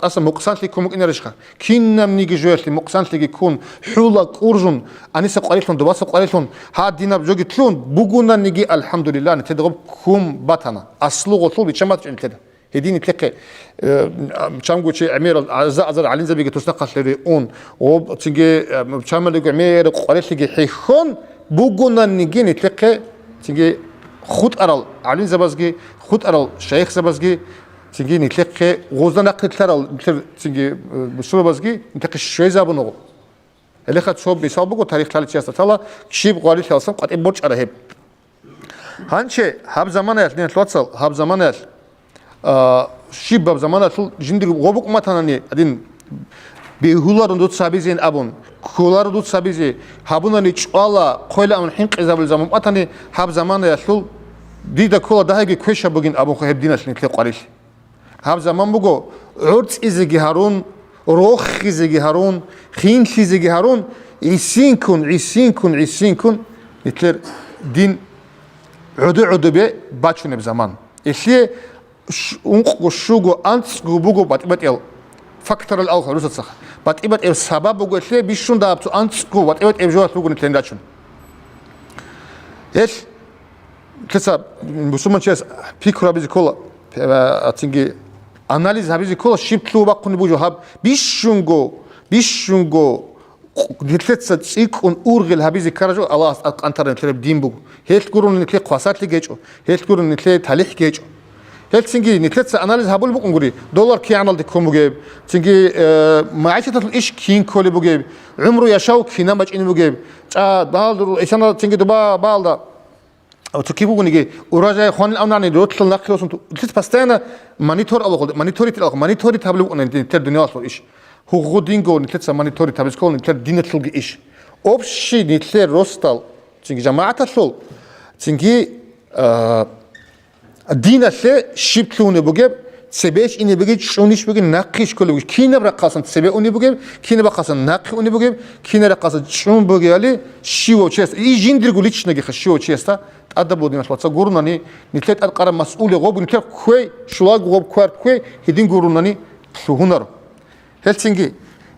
тӀаса мукъсанлъи ккун букӀинарищха? Кинабниги жоялъе мукъсанлъиги ккун, хӀула кӀуржун, аниса къварилъун, дубаса къварилъун, гьадинаб жоги лъун, бугунаниги, алхӀамдулиллагь, нилъеда гъоб ккун батана. Аслугъулъул биччан батичӀин нилъеда. Гьедин нилъехъе, э, чамго чи гӀемерал аза-азар гӀалимзабиги туснахъалъе ун, гъоб цинги, э, чамалиго гӀемер къварилъиги хӀехьон, бугунаниги нилъехъе цинги хутӀарал гӀалимзабазги, хутӀарал шайихзабазги, цинги нилъехъе гъозда нахърилълъарал нилъер цинги, э, бусурбабазги нилъехъе щвезабуна гъо. Гьелеха цо мисал буго, тарих лъалев чиясда лъала, щиб къварилъиялдасан къватӀиб борчӀара гьеб. Гьанче гьаб заманаялъ, диналъул вацал, гьаб заманаялъ, а, щибаб заманалъул жиндир гъо букӀун батанани, гьадин, бегьуларо дуца гьабизин абун, кколаро дуца гьабизе, гьабунани чӀвала, хъвела абун хӀинкъизабулел заман батани, гьаб заманаялъул дида ккола дагьабги квешаб бугин абунха гьеб диналъ нилъер къварилъи. Гьаб заман буго гӀорцӀизеги гьарун, рохизеги гьарун, хинлъизеги гьарун, гӀисинккун, гӀисинккун, гӀисинккун нилъер дин гӀодо-гӀодобе бачунеб заман. Гьелъие щ-, ункъго, щуго, анцӀго буго батӀи-батӀиял факторал алха русацаха. БатӀи-батӀияб сабаб буго гьелъие бищун дагьаб цо анцӀго батӀи-батӀияб жоялъ буго нилъен рачун. Гьелъ Лъица бусурманчияс пикру гьабизе ккола, э, цинги анализ гьабизе ккола, щиб лъугьа-бахъуни буго гьаб бищунго, бищунго нилъеца цӀикӀкӀун ургъел гьабизе ккараб жо Аллагьас тӀад къантараб нилъераб дин буго. Гьелъ гурони нилъее хвасарлъи гьечӀо, гьелъ гурони нилъее талихӀ гьечӀо. Гьелъ цинги нилъеца анализ гьабулеб букӀунгури, доллар кигӀаналде ккун бугеб, цинги, э, магӀишаталъул иш кин кколеб бугеб, гӀумру яшав кинаб бачӀине бугеб, чӀа, бал-, исана цинги дуба балда. Цо киб бугониги, урожай хванил авнани, ротлъул нахъе росун ту-, лъица постоянно монитор алахъул, мониторить алахъ, мониторить гьабулеб букӀана нилъер дуниялалъул иш. Гьугъу динго нилъеца мониторить гьабизе ккола нилъер диналъулги иш. Общий нилъер росдал, цинги жамагӀаталъул, цинги, а, диналъе щиб лъугьунеб бугеб, цебе иш ине бугеб, чӀунищ бугеб, нахъе иш кколеб бугеб, кинаб рахъасан цебе унеб бугеб, кинаб рахъасан нахъе унеб бугеб, кинаб рахъасан чӀун бугебали, щивав чияс, и жиндирго личногиха щивав чиясда, тӀадаб буго, диналъул вацал, гурунани, нилъер тӀад къараб масъулия гъоб, нилъер кквей, щулаго гъоб кквар кквей, гьедин гурунани лъугьунаро. Гьелцинги,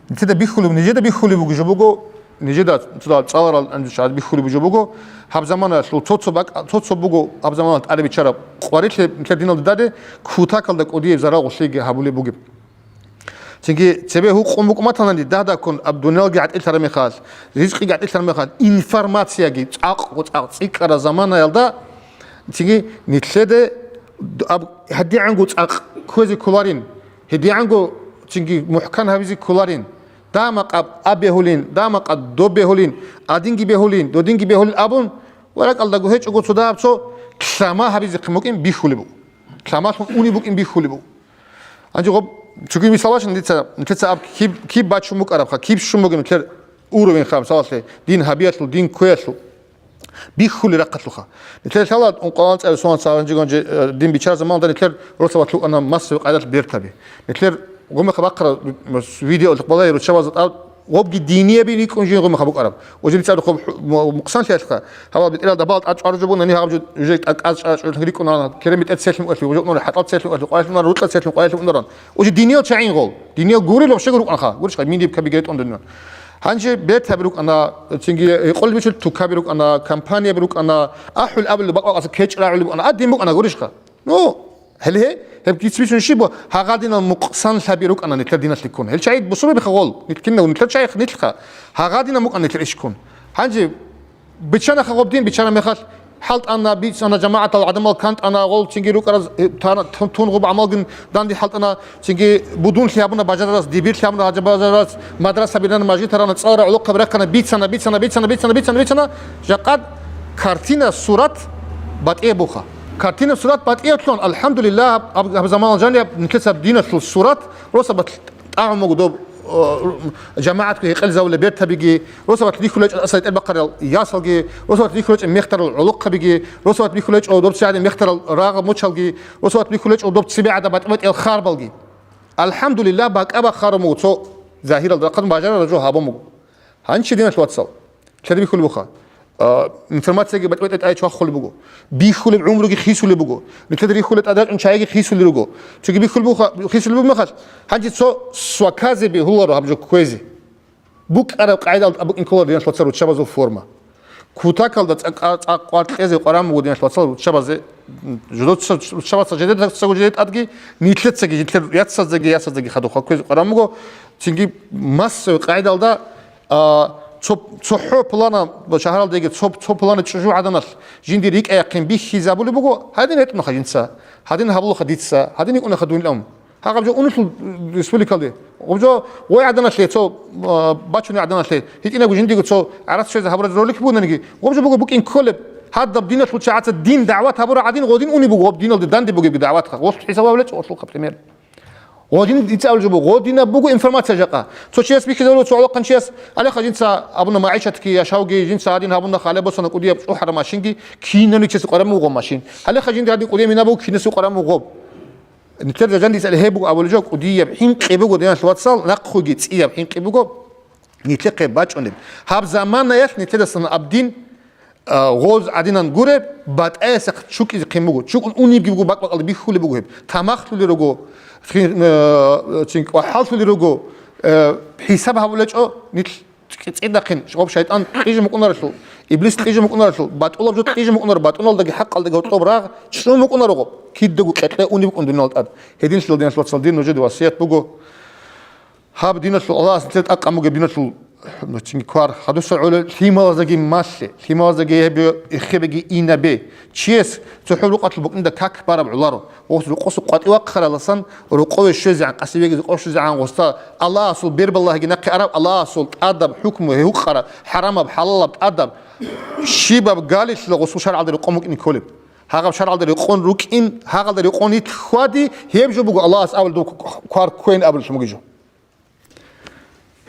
нилъеда бихьулеб, нижеда бихьулеб буго жо буго, нижеда цо цӀаларал анжуша бихьулеб жо буго, гьаб заманаялъул цо-цо бакӀ-, цо-цо буго гьаб заманалъ тӀаде биччараб къварилъи нилъер диналда тӀаде кутакалда кӀудияб зарал гъулъиги гьабулеб бугеб. Цинги цебе гьукъун букӀматанани дагьдаккун аб дуниялги гӀатӀилъараб мехалъ, ризкъиги гӀатӀилъараб мехалъ, информацияги цӀакъго-цӀакъ цӀикӀкӀараб заманаялда, цинги нилъеде аб гьадигӀанго цӀакъ кквезе кколарин, гьедигӀанго цинги мухӀкан гьабизе кколарин. Дамакъаб аб бегьулин, дамакъаб доб бегьулин, адинги бегьулин, додинги бегьулин абун, ва ракӀалдаго гьечӀого цо дагьаб цо лъама гьабизехъин букӀин бихьулеб буго. Лъамалъун унеб букӀин бихьулеб буго. Гьанже гъоб цоги мисал бачӀин дица, нилъеца аб киб, киб бачун букӀарабха, киб щун бугеб нилъер уровеньха, мисалалъе, дин гьабиялъул, дин кквеялъул. Бихьулел рахъалъулха. Нилъер лъала ункъоялда цӀаби сонал цагьанжи гонжи, э, дин биччараб заманалда нилъер росабалъ букӀана массовый къайдалъ бертаби. Нилъер гъумехъа бахъара, м, с-, видеолъухъ балай руччабазда тӀад гъобги динияби рикӀкӀун жин гъумехъа букӀараб. Уже цӀар хъуб хӀу-, м-, мукъсанлъиялъха. Гьавал бетӀералда бал тӀад чӀваружо бугьуни гьаб жо-, уже тӀад кӀаз чӀварачӀун рикӀкӀунаран, керен бетӀер целъун кӀвалъи, уже унур хӀатӀал целъун кӀвалъи, къвалъун унаран, рукьа целъун кӀвалъи унаран. Уже диниял чагӀин гъол. Диниял гурел вообще рукӀанха. Гурищха, миниб кабиге тӀун дунан. Гьанже бертаби рукӀана, цинги гьекъолеб бицун тукаби рукӀана, компанияб рукӀана, ахӀул абулеб бакӀ-бакъаса кечӀ рагӀулеб букӀана, а дин букӀана, гурищха? Ну, гьеле гьеб гицбицун щиб, гьагъадинал мукъсанлъаби рукӀана нилъер диналъе ккун. Гьел чагӀи бусурбабиха гъол, нилъ кинав, нилъер чагӀи нилъха, гьагъадинал мукъана нилъер иш ккун. Гьанже Биччанаха гъоб дин, биччана мехалъ, хӀалтӀана, бицана, жамагӀатал гӀадамал кантӀана, гъолцинги рукӀараз, э, тана-, тун-, тун гъуб гӀамалгин данде хӀалтӀана, цинги будунлъи гьабуна бажарараз, дибирлъи гьабуна гьажа бажарараз, мадраса бирана, мажгитарана, цӀалара гӀолохъаб рахъана, бицана, бицана, бицана, бицана, бицана, бицана, жакъад Картина, сурат батӀияб буха. Картина, сурат батӀияб лъун, алхӀамдулиллагь, гьаб, гьаб заманалъ жаниб нилъеца диналъул сурат росабалъ тӀагӀун буго доб, о, жамагӀатго гьекъезабулеб бертабиги, росабалъ бихьулечӀо тӀаса бахъарал ясалги, росабалъ бихьулечӀо мехтарал гӀолохъабиги, росабалъ бихьулечӀо доб цигӀаде мехтарал рагъаб мочалги, росабалъ бихьулечӀо доб цебегӀада батӀи-батӀиял харбалги. АлхӀамдулиллагь, бакӀа бахъарун буго цо загьиралда рахъалъун бажарараб жо гьабун буго. Гьанчи, диналъ вацал, лъади бихьулеб буха. А, информацияги батӀи-батӀи тӀаде чвахулеб буго. Бихьулеб гӀумруги хисулеб буго. Нилъеда рихьулеб тӀадачӀун чагӀиги хисулел руго. Цоги бихьулеб буха, хисулеб буго мехалъ, гьанчи цо сваказе бегьуларо гьаб жо кквезе. БукӀараб къагӀидалда букӀин ккола, диналъ вацал, руччабазул форма. Кутакалда цӀакъ-, цӀакъ къваркьезе къваран буго, диналъ вацал, руччабазе, м, жидеца, руччабаца жидецаго жидее тӀадги, нилъецаги, нилъер яцаздаги, ясаздаги хадуб хал кквезе къваран буго. Цинги массовый къагӀидалда, а, цо, цохӀо пулана шагьаралдеги, цо, цо пулана чӀужугӀаданалъ жиндир рикӀкӀаяхъин бихьизабулеб буго, гьадин гьечӀонаха жинца, гьадин гьабулаха дица, гьадин йикӀунаха дун илан. Гьагъаб жо унелъул республикалде. Гъаб жо гъой гӀаданалъе цо, а, бачуней гӀаданалъе, гьитӀинабго жиндиего цо гӀарац щвезе гьабураб ролик бугонаниги, гъаб жо буго букӀин кколеб, гьадаб диналъул чагӀаца дин дагӀват гьабурал гӀадин, гъодин унеб буго гъаб диналде данде бугебги дагӀватха. Гъолъул хӀисаб гьабулечӀо, гъолъулха пример. Гъодин дицаул жо буго, гъодинаб буго информация жакъа. Цо чияс бихьизабулеб, цо гӀолохъан чияс, гьале ха жинца абуна магӀишатги яшавги, жинца гьадин гьабуна, хъалеб босана, кӀудияб чӀухӀараб машинги, кинавниги чиясе къваран буго машин. Гьале ха жинди гьадин кӀудияб мина буго, кинасе къваран буго гъоб. Нилъер жан-жандаса гьеб буго абулеб жо, кӀудияб хӀинкъи буго, диналъ вацал, нахъуги цӀияб хӀинкъи буго нилъехъе бачӀунеб. Гьаб заманаялъ нилъедасан аб дин, а, гъоз гӀадинан гуреб, батӀаясахъ чукӀизе хъин буго, чукӀун унебги буго, бакӀ-бакӀалда бихьулеб буго гьеб. Тамахлъулел руго, хин-, э, цин кӀвахӀаллъулел руго, э, хӀисаб гьабулечӀо нилъ. ЦӀи-, цӀидахъин, гъоб шайтӀан кьижун букӀунарелъул, иблис кьижун букӀунарелъул, батӀулаб жо кьижун букӀунар, батӀуналдаги хӀакъалдаги гьоркьоб рагъ чӀун букӀунарого, кидаго къекъе унеб букӀун дунал тӀад. Гьединлъидал, диналъ вацал, дир нужеде васият буго. Гьаб диналъул Аллагьас нилъер тӀакъ къан бугеб диналъул, ну, цинги квар, хадуса гӀоло лъималаздаги малъе, лъималаздаги гьеб эхебеги инабе. Чияс цохӀо рукъалъул букӀинда как бараб гӀоларо. Ос рокъосул къватӀив вахъараласан, рокъове щвезегӀан, къасивеги рокъове щвезегӀан гъоста, Аллагьасул бербалагьиги нахъе араб, Аллагьасул тӀадаб хӀукму, гьев гьукъараб, хӀарамаб, хӀалалаб тӀадаб, щибаб галилъила гъосул шаргӀалда рекъон букӀин кколеб. Гьагъаб шаргӀалда рекъон рукӀин, гьагъалда рекъон ит хьвади, гьеб жо буго Аллагьас абулеб дов квар кквейин абулелъун бугеб жо.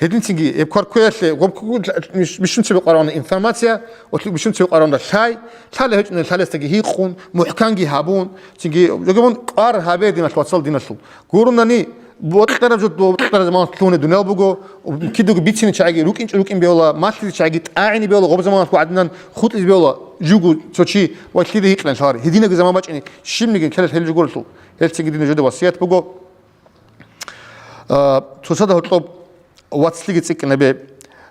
Гьединцинги гьеб квар кквеялъе гъоб-, бищун цебе къваригӀуна информация, ва бищун цебе къваригӀуна лъай, лъалеб гьечӀони лъалесдаги гьикъун, мухӀканги гьабун, цинги жогебун кӀвар гьабе, диналъ вацал, диналъул. Гурунани, бокьараб жо, бокьараб заманалъ лъугьунеб дуниял буго, кидаго бицине чагӀиги рукӀинчӀо рукӀин бегьула, малъизе чагӀиги тӀагӀине бегьула, гъоб заманалъ гӀадинан хутӀизе бегьула, жуго цо чи ва лъиде гьикъинан лъаларе. Гьединаги заман бачӀине щибниги ккелалъ гьел жо гурелъул. Гьелцинги дина жодеб васият буго. А, цоцазда гьоркьоб вацлъиги цӀикӀкӀинабе.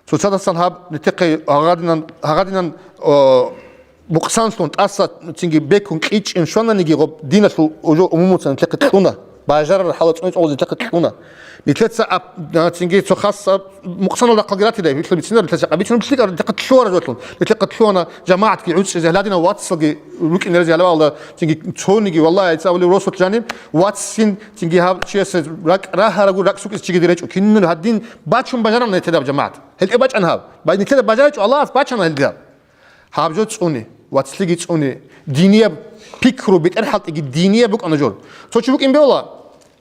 Цоцадасан гьаб нилъехъе гьагъадинан, гьагъадинан, а, букъсанлъун тӀаса цинги бекун кьичӀин щвананиги, гъоб диналъул уже умумуца нилъехъе кьуна. Бажарараб хӀалалда цӀуне-цӀуне нилъехъе кьуна. Нилъеца ап-, а, цинги цо хасаб мукъсаналда хъалги ратида, гьелъул бицинара нилъеца къабицун лъикӀар нилъехъе лъугьараб жолъун. Нилъехъе лъугьана, жамагӀатги гӀуцӀизе, гьаладинав вацалги рукӀине рази гьалавалда, цинги цониги, валлагь, гьайца абулев росулъ жаниб, вацлъин, цинги гьав чиясе ракӀ рагьарагу ракӀ сукӀизе чиги диречӀо. Киннур гьадин бачун бажарана нилъеда гьаб жамагӀат. ГьелтӀе бачӀана гьаб. Бай-, нилъеда бажаричӀо Аллагьас бачана гьелда. Гьаб жо цӀуне, вацлъиги цӀуне, динияб пикру, бетӀерхьалтӀиги динияб букӀана жо. Цо чи вукӀин бегьула,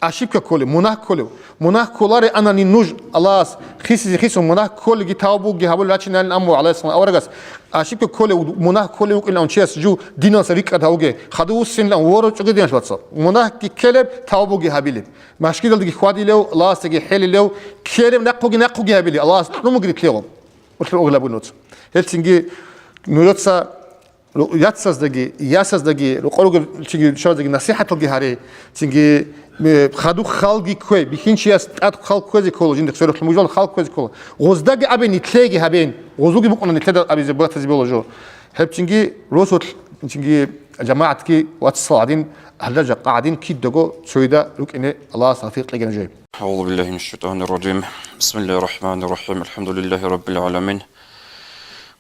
ошибка кколев, мунагь кколев. Мунагь кколаре анани нуж Аллагьас хисизе хисун, мунагь кколеги тавбуги гьабулел рачиналин амму гӀалайгьиссалам аварагас. Ошибка кколев, мунагь кколев вукӀилан чияс жу диналса рикӀкӀад гьавуге, хадув вуссинилан ворочӀуге, диналъ вацал. Мунагьги ккелеб, тавбуги гьабилеб. Машгидалдаги хьвадилев, Аллагьасдаги хӀелилев, ккелеб нахъуги-нахъуги гьабилеб, Аллагьас кьун бугеб нилъее. Гьелцинги нужеца ру-, яцаздаги, ясаздаги, рукъо ругел цинги шабаздаги насихӀаталги гьаре, цинги, э, хадуб халги ккве, бихьинчияс тӀад хал кквезе ккола, жинда сверухълъун бужал хал кквезе ккола. Гъоздаги абе, нилъееги гьабен, гъозулги букӀуна нилъеда абизе, батазе бола жо. Гьеб цинги росулъ, цинги жамагӀатги вацал гӀадин, гьалда жакъа гӀадин кидаго цояда рукӀине Аллагьас тавфикъ кьегин жо. أعوذ بالله من الشيطان الرجيم. بسم الله الرحمن الرحيم. الحمد لله رب العالمين.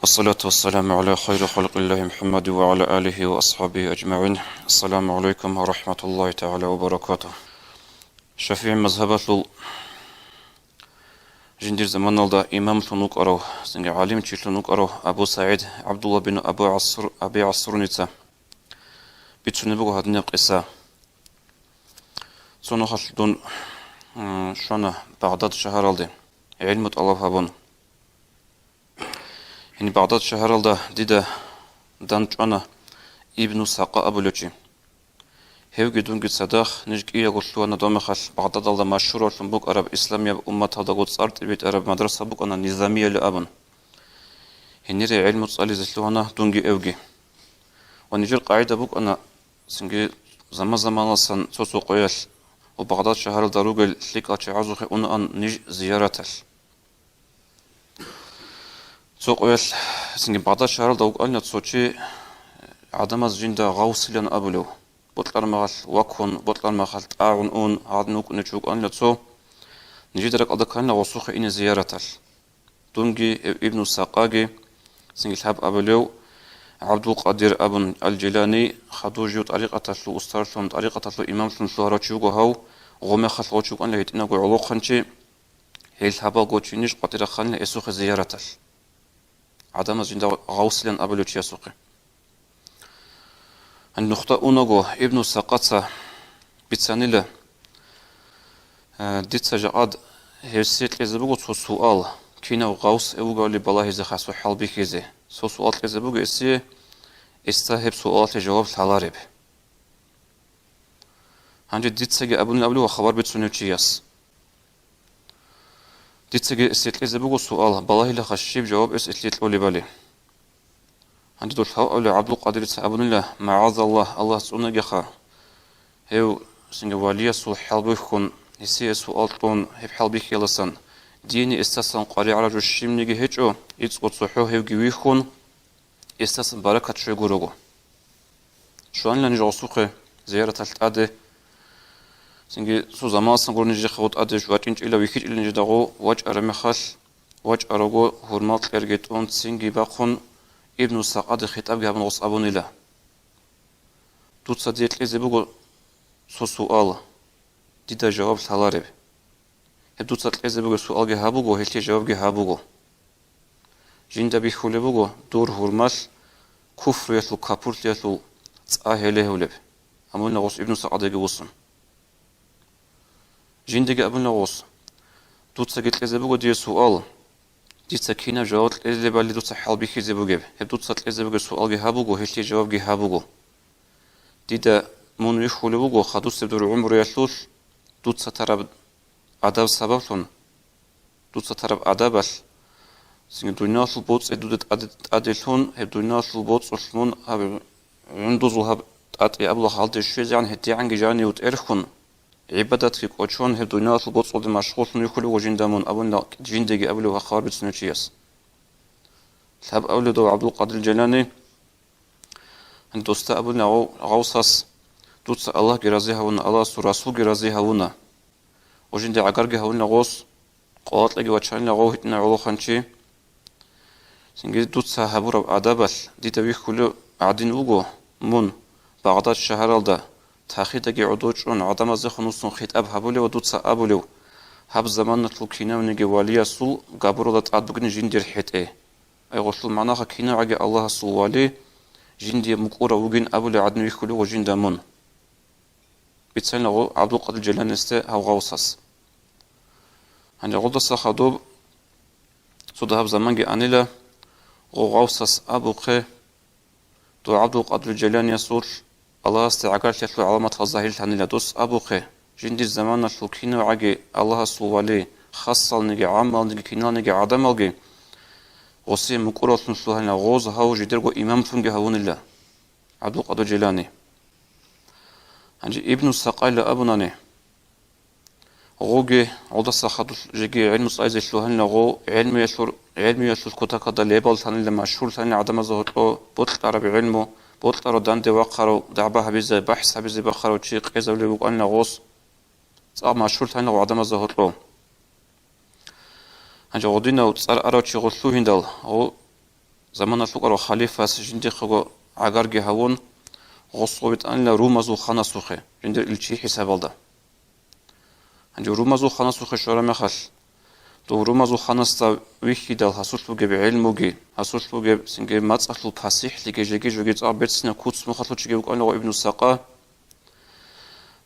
والصلاة والسلام على خير خلق الله محمد وعلى آله وأصحابه أجمعين. السلام عليكم ورحمة الله تعالى وبركاته. ШафигӀи мазгьабалъул Жиндир заманалда имамлъун вукӀарав, цинги гӀалимчилъун вукӀарав Абу СагӀид ГӀабдулла бин Абу ГӀасур, Аби ГӀасурница бицунеб буго гьадинаб къиса. Цо нухалъ дун, м, щвана Багъдад шагьаралде, гӀилму тӀалаб гьабун. Гьениб Багъдад шагьаралда дида дандчӀвана Ибну Сакъа абулев чи. Гьевги дунги цадахъ, ниж кӀиявго лъугьана доб мехалъ Багъдадалда машгьуравлъун букӀараб исламияб умматалдаго цӀар тӀибитӀараб мадраса букӀана Низамияли абун. Гьенире гӀилму цӀализе лъугьана дунги эвги. Ва нижер къагӀида букӀана, цинги заман-заманалдасан цо-цо къоялъ ва Багъдад шагьаралда ругел лъикӀал чагӀазухъе унаан ниж зияраталъ. Цо къоялъ, цинги Багъдад шагьаралда вукӀана цо чи, гӀадамаз жинда гъавсилан абулев, бокьараб мехалъ ваккун, бокьараб мехалъ тӀагӀун ун, гьадин вукӀунев чи вукӀана цо, нижеда ракӀалда ккана гъосухъе ине зияраталъ. Дунги, Ибну Сакъаги, цинги лъабабилев ГӀабдулкъадир абун ал-Жилани, хадув жив тӀарикъаталъул устарлъун, тӀарикъаталъул имамлъун лъугьарав чи вуго гьав, гъо мехалъ гъо чи вукӀана гьитӀинабго гӀолохъанчи, гьел лъабал гочинищ къватӀирахъанила гьесухъе зияраталъ. ГӀадамаз жинда гъавсилан абулев чиясухъе. Гьаниб нухда унаго, Ибну Сакъаца бицанила, э, дица жакъад гьесие кьезе буго цо суал, кинав гъавс эвгавли балагьизе хасу хӀалбихьизе. Цо суал кьезе буго гьесие, гьесда гьеб суалалъе жаваб лъалареб. Гьанже дицаги абунилан абулев ва хабар бицунев чияс. Дицаги эсие кьезе буго суал, балагьилаха щиб жаваб эс эсие кьолебали. Гьанже дол гьав абулев ГӀабдулкъадирица абунила, магӀазаллагь, Аллагь цӀунагиха, гьев цинги валиясул хӀалбихьун, гьесие суал кьун, гьеб хӀалбихьияласан, дине эсдасан къваригӀараб жо щибниги гьечӀо, ицӀго цохӀо гьевги вихьун, эсдасан баракат щвей гурого. Щванила ниж гъосухъе зияраталъ тӀаде, цинги цо заманалдасан гуро нижехъа гъо тӀаде вачӀинчӀила вихьичӀила нижеда гъо вачӀараб мехалъ, вачӀараго гьурмал кьерги тӀун цинги бахъун, Ибну Сакъаде хитӀабги гьабун гъос абунила: «Дуца дие кьезе буго цо суал, дида жаваб лъалареб». Гьеб дуца кьезе бугеб суалги гьаб буго, гьелъие жавабги гьаб буго. Жинда бихьулеб буго дур гьурмалъ куфруялъул, капурлъиялъул цӀа гьелегьулеб, амма гъос Ибну Сакъадеги вуссун. Жиндеги абуна гъос: «Дуцаги кьезе буго дие суал, дица кинаб жаваб кьелебали дуца хӀалбихьизе бугеб, гьеб дуца кьезе бугеб суалги гьаб буго, гьелъие жавабги гьаб буго. Дида мун вихьулеб буго хадусеб дур гӀумруялъулъ, дуца тараб адаб сабаблъун, дуца тараб адабалъ, цинги дуниялалъул боцӀи дуда тӀаде-, тӀаделъун, гьеб дуниялалъул боцӀулъ мун гьаб гӀундузул гьаб тӀатӀи абула халде щвезегӀан гьедигӀанги жанив тӀерхьун, гӀибадатги кӀочон, гьеб дуниялалъул боцӀулде машгъуллъун вихьулев вуго жинда мун», абунила жиндеги абулев хабар бицунев чияс. Лъаб абулев дов ГӀабдулкъадир Желани, досда абуна гъав-, гъавсас: «Дуца Аллагьги рази гьавуна, Аллагьасул Расулги рази гьавуна». Ва жинда гӀагарги гьавуна гъос, къвалакьаги вачанила гъов гьитӀина гӀолохъанчи. Цинги дуца гьабураб адабалъ дида вихьулев гӀадин вуго мун Багъдад шагьаралда, тахидаги гӀодов чӀун, гӀадамаздехун вуссун хитӀаб гьабулев ва дуца абулев: «Гьаб заманалъул кинавниги валиясул габуралда тӀад бугин жиндир хӀетӀе». Ай гъолъул магӀнаха, кинавгӀаги Аллагьасул вали жиндие мукӀурав вугин абулев гӀадин вихьулев вуго жинда мун. Бицанила гъо ГӀабдулкъадир Желанисде гьав гъавсас. Гьанже гъолдаса хадуб цо дагьаб заманги анила, гъо гъавсас абухъе, дов ГӀабдулкъадир Желаниясулъ Аллагьасде гӀагарлъиялъул гӀаламатал загьирлъанила, дос абухъе, жиндир заманалъул кинавгӀаги Аллагьасул вали, хасалниги, гӀаммалниги, киналниги гӀадамалги гъосие мукӀуравлъун лъугьанила, гъоз гьав жидерго имамлъунги гьавунила. ГӀабдулкъадир Желани. Гьанже Ибну Сакъайла абунани, гъоги гъолдаса хадуб жеги гӀилму цӀайзе лъугьанила гъо, гӀилмуялъур-, гӀилмуялъул кутакалда лебаллъанила, машгьурлъанила гӀадамазда гьоркьо бокьараб гӀилму, бокьарав данде вахъарав, дагӀба гьабизе, бахӀс гьабизе бахъарав чи къезавлеб букӀанила гъос, цӀакъ машгьурлъанила гъо гӀадамазда гьоркьо. Гьанже гъодинав цӀар арав чи гъо лъугьиндал, гъо заманалъ вукӀарав халифас жиндихъего гӀагарги гьавун, гъос гъо витӀанила румазул ханасухъе, жиндир илчи хӀисабалда. Гьанже румазул ханасухъе щвараб мехалъ, Дов Румазул ханасда вихьидал гьасулъ бугеб гӀелмуги, гьасулъ бугеб цинги мацӀалъул пасихӀлъиги жеги-жоги цӀакъ берцинаб куц-мухъалъул чиги вукӀанила гъо Ибну Сакъа.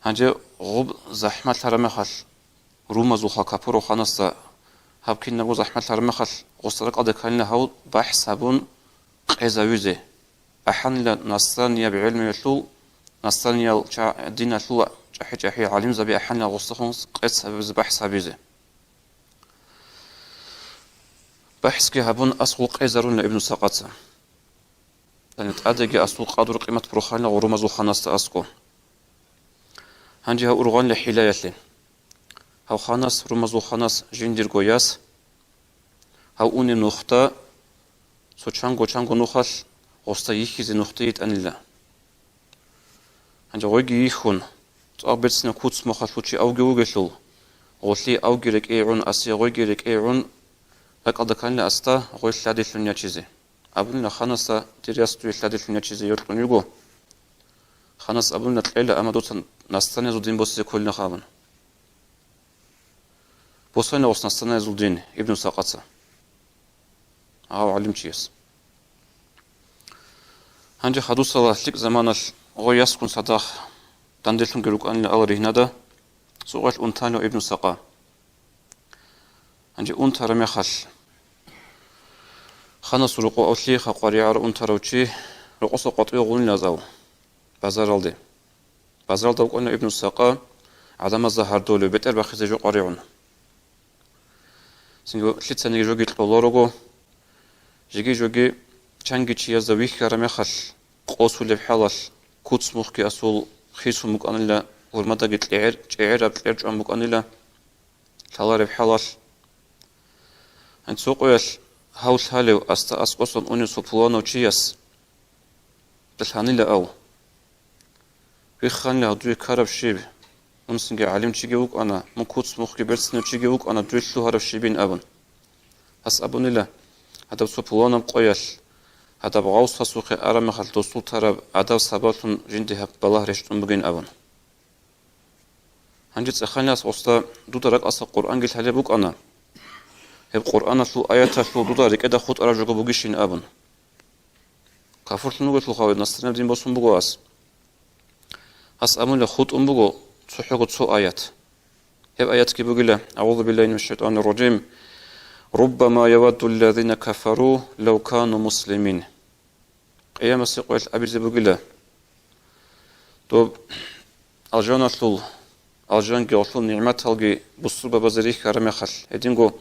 Гьанже гъуб захӀмалъараб мехалъ, Румазул ха-, капурав ханасда гьаб кинабго захӀмалъараб мехалъ, гъосда ракӀалде кканила гьав бахӀс гьабун къезавизе. АхӀанила насранияб гӀелмуялъул, насраниял ча-, диналъул чӀахӀи-чӀахӀи гӀалимзаби ахӀанила гъосдехун къец гьабизе, бахӀс гьабизе. БахӀсги гьабун, аскӀов къезарунила Ибну Сакъаца. Яни тӀадеги аскӀов къадру-къимат борханила гъо Румазул ханасда аскӀов. Гьанже гьав ургъанила хӀилаялъе. Гьав ханас, Румазул ханас жиндирго яс, гьав унеб нухда, цо чанго-чанго нухалъ гъосда йихьизе нухде йитӀанила. Гьанже гъойги йихьун, цӀакъ берцинаб куц-мухъалъул чи авги вугелъул, гъолъие авги рекӀее гӀун, асие гъойги рекӀее гӀун, ракӀалде кканила асда гъой лъаделъун ячизе. Абунила ханасда: «Дир яс, дуе лъаделъун ячизе йокьун йиго». Ханас абунила: «Кьела, амма дуца насраниязул дин босизе кколинахъ», — абун. Босанила гъос насраниязул дин Ибну Сакъаца, гьав гӀалимчияс. Гьанже хадусала лъикӀ заманалъ гъой ясгун цадахъ данделъунги рукӀанила ал ригьнада, цӀукъалъ унтанила Ибну Сакъа. Гьанже унтараб мехалъ, ханасул рокъов лъиеха къваригӀарав унтарав чи рокъоса къватӀиве гъунилазав базаралде. Базаралда вукӀана Ибну Сакъа гӀадамазда гьардолев, бетӀер бахъизе жо къваригӀун. Цинги лъицаниги жоги кьолорого, жеги-жоги чанги чиязда вихьараб мехалъ къосулеб хӀалалъ, куц-мухъги асул хисун букӀанила, гьурмадаги кьегӀер-, чӀегӀераб кьер чӀван букӀанила лъалареб хӀалалъ. Гьанже цо къоялъ гьав лъалев асда аскӀосан унев цо пуланав чияс лъанила ав. Вихханила гьав дуе ккараб щиб, мун цинги гӀалимчиги вукӀана, мун куц-мухъги берцинав чиги вукӀана, дуе лъугьараб щибин абун. Гьас абунила: «Гьадаб цо пуланаб къоялъ, гьадаб гъавсасухъе араб мехалъ досул тараб гӀадаб сабаблъун жинде гьаб балагь рещтӀун бугин», — абун. Гьанже цӀеханас гъосда: «Дуда ракӀалдаса Къуръанги лъалеб букӀана. Гьеб Къуръаналъул аяталъул дуда рекӀеда хутӀараб жого бугищин?» — абун. Кафурлъун вугелъулха, насранияб дин босун буго ас. Ас абунила, хутӀун буго цохӀого цо аят. Гьеб аятги бугила: «АгӀузу биллагьи минаш шайтӀанир ражим. Руббама явадду ллазина кафару лав кану муслимин». Къиямасеб къоялъ абизе бугила: «Доб алжаналъул, алжанги гъолъул нигӀматалги бусурбабазе рихьараб мехалъ, гьединго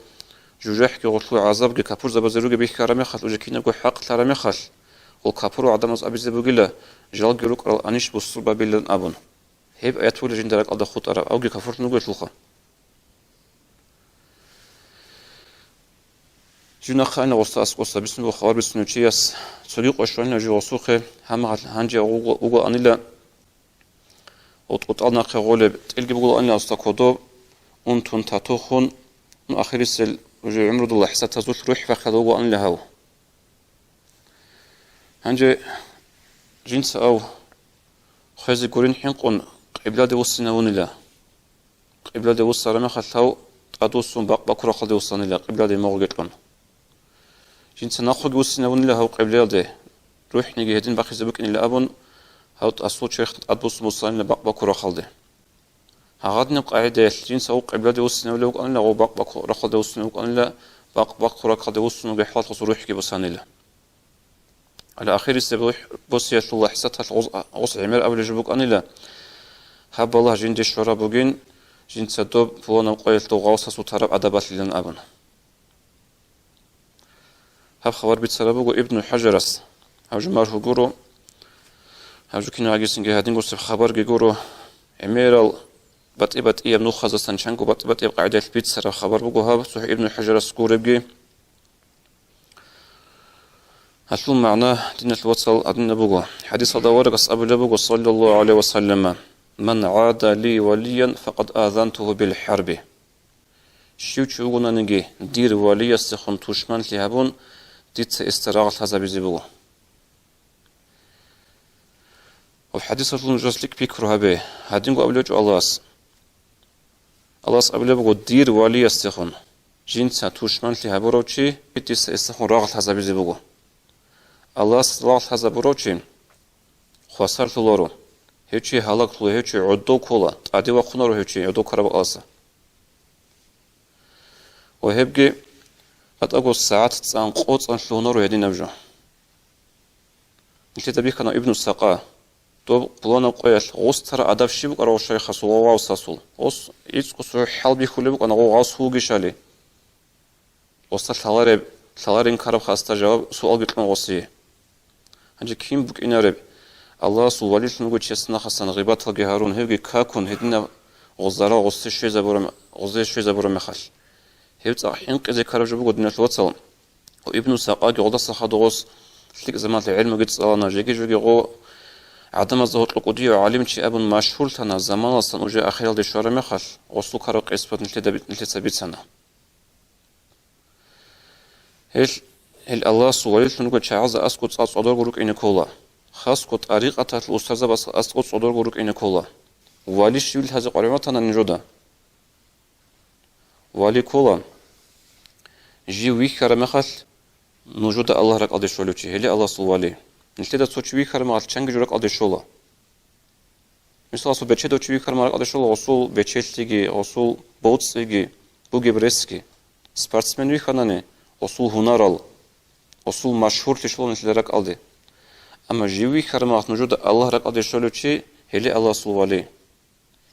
жужахӀги гъолъул гӀазабги капурзабазе ругеб бихьараб мехалъ, уже кинабго хӀакълъараб мехалъ, гъол капурал гӀадамаз абизе бугила: „Жалги рукӀарал анищ бусурбабилан“, – абун». Гьеб аят бугила жинда ракӀалда хутӀараб, авги кафурлъун вугелъулха. Жив нахъа айна гъосда аскӀоса бицунеб хабар бицунев чияс цоги къо щванила жив гъосухъе, гьамагъал гьанже уго-, угоанила, тӀутӀал нахъе гъолеб тӀилги бугоанила гъосда кодоб, унтун татухун, ну, ахирисел уже гӀумрудул лахӀзатазулъ рухӀ бахъиялда вугоанила гьав. Гьанже жинца ав хвезе гурин хӀинкъун къибладе вуссинавунила. Къибладе вуссараб мехалъ гьав тӀадвуссун бакъ-бакурахъалде вуссанила, къибладе мугъги кьун. Жинца нахъеги вуссинавунила гьав къибладе, рухӀниги гьедин бахъизе букӀинила абун, гьав тӀасул черхда тӀадвуссун вуссанила бакъ-бакурахъалде. Гьагъадинаб къагӀидаялъ жинца гьав къибладе вуссинавулев вукӀанила, гьав бакъ-бакурахъалде вуссинав вукӀанила, бакъ-бакурахъалде вуссун вугеб хӀалалъ гъосул рухӀги босанила. Гьале ахирисеб рухӀ босиялъул лахӀзаталъ гъос, гъос гӀемер абулеб жо букӀанила: «Гьаб балагь жинде щвараб бугин, жинца доб пуланаб къоялъ дов гъавсасул тараб гӀадабалъилан», – абун. Гьаб хабар бицараб буго Ибну ХӀажарас. Гьаб жо маргьу гуро, гьаб жо кинабгицинги гьадингосеб хабарги гуро. ГӀемерал батӀи-батӀияб нухазасан чанго батӀи-батӀияб къагӀидаялъ бицараб хабар буго гьаб цохӀо Ибну ХӀажарас гуребги. Гьалъул магӀна, диналъ вацал, гьадинаб буго. ХӀадисалда аварагас абулеб буго, саллаллагьу гӀалайгьи ва саллама: «Ман гӀада ли валиян, факъад азантугьу бил хӀарби». Щив чи вугонаниги, дир валиясдехун тушманлъи гьабун, дица гьесда рагъ лъазабизе буго. Ва хӀадисалъул нужас лъикӀ пикру гьабе, гьадинго абулев чӀо Аллагьас. Аллагьас абулеб буго: «Дир валиясдехун». Жинца тушманлъи гьабурав чи питӀиса эсахун рагъ лъазабизе буго. Аллагьас рагъ лъазабурав чи хвасарлъуларо, гьев чи гьалаглъула, гьев чи гӀодов ккола, тӀаде вахъунаро гьев чи гӀодов ккараб бакӀалдаса. Ва гьебги гьатӀаго сагӀат цӀан къо цӀан лъугьунаро гьединаб жо. Нилъеда бихьана Ибну Сакъа, доб пуланаб къоялъ гъустара адаб щиб букӀарав шайхасул ва гъавсасул? Гъос ицӀго цо хӀал бихьулеб букӀана гъов гъавс вугищали. Гъоса лъалареб, лъаларин ккараб хасда жаваб суалги кьун гъосие. Гьанже кин букӀинареб, Аллагьасул валилъун вуго чиясда нахъасан гъибаталги гьарун, гьевги какун гьединаб гъозарал гъосе щвезабураб, гъозе щвезабураб мехалъ? Гьеб цӀакъ хӀинкъизе ккараб жо буго, диналъул вацал. Ва Ибну Сакъаги гъолдаса хадув гъос лъикӀ заманалъ гӀелмуги цӀалана, жеги-жоги гъо гӀадамазда гьоркьоб кӀудияв гӀалимчи абун машгьурлъана, заманаласан уже ахиралде щвараб мехалъ, гъосул ккараб къисмат нилъеда би-, нилъеца бицана. Гьел, гьел Аллагьасул валилъун ругел чагӀазда аскӀо цӀа-, цӀодорго рукӀине ккола. Хасго тӀарикъаталъул устарзабаз аскӀо цӀодорго рукӀине ккола. Вали щивил лъазе къваригӀун ратана нужеда? Вали ккола, жив вихьараб мехалъ, нужеда Аллагь ракӀалде щолев чи, гьеле Аллагьасул вали. Нилъеда цо чи вихьараб мехалъ, чанги жо ракӀалде щола. Мисалалъе, бечедав чи вихьараб мехалъ ракӀалде щола гъосул бечелъиги, гъосул боцӀиги, бугеб ресги. Спортсмен вихьанани, гъосул гьунарал, гъосул машгьурлъи щола нилъеда ракӀалде. Амма жив вихьараб мехалъ, нужеда Аллагь ракӀалде щолев чи, гьеле Аллагьасул вали.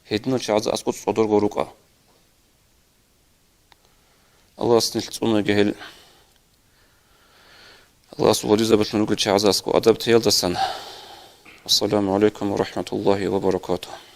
Гьединал чагӀазда аскӀо цӀодорго рукӀа. Аллагьас нилъ цӀунаги гьел. Аллагьас вализабулъун ругел чагӀазда аскӀо адаб теялдасан. Ассаламу гӀалайкум ва рахӀматуллагьи ва баракатугь.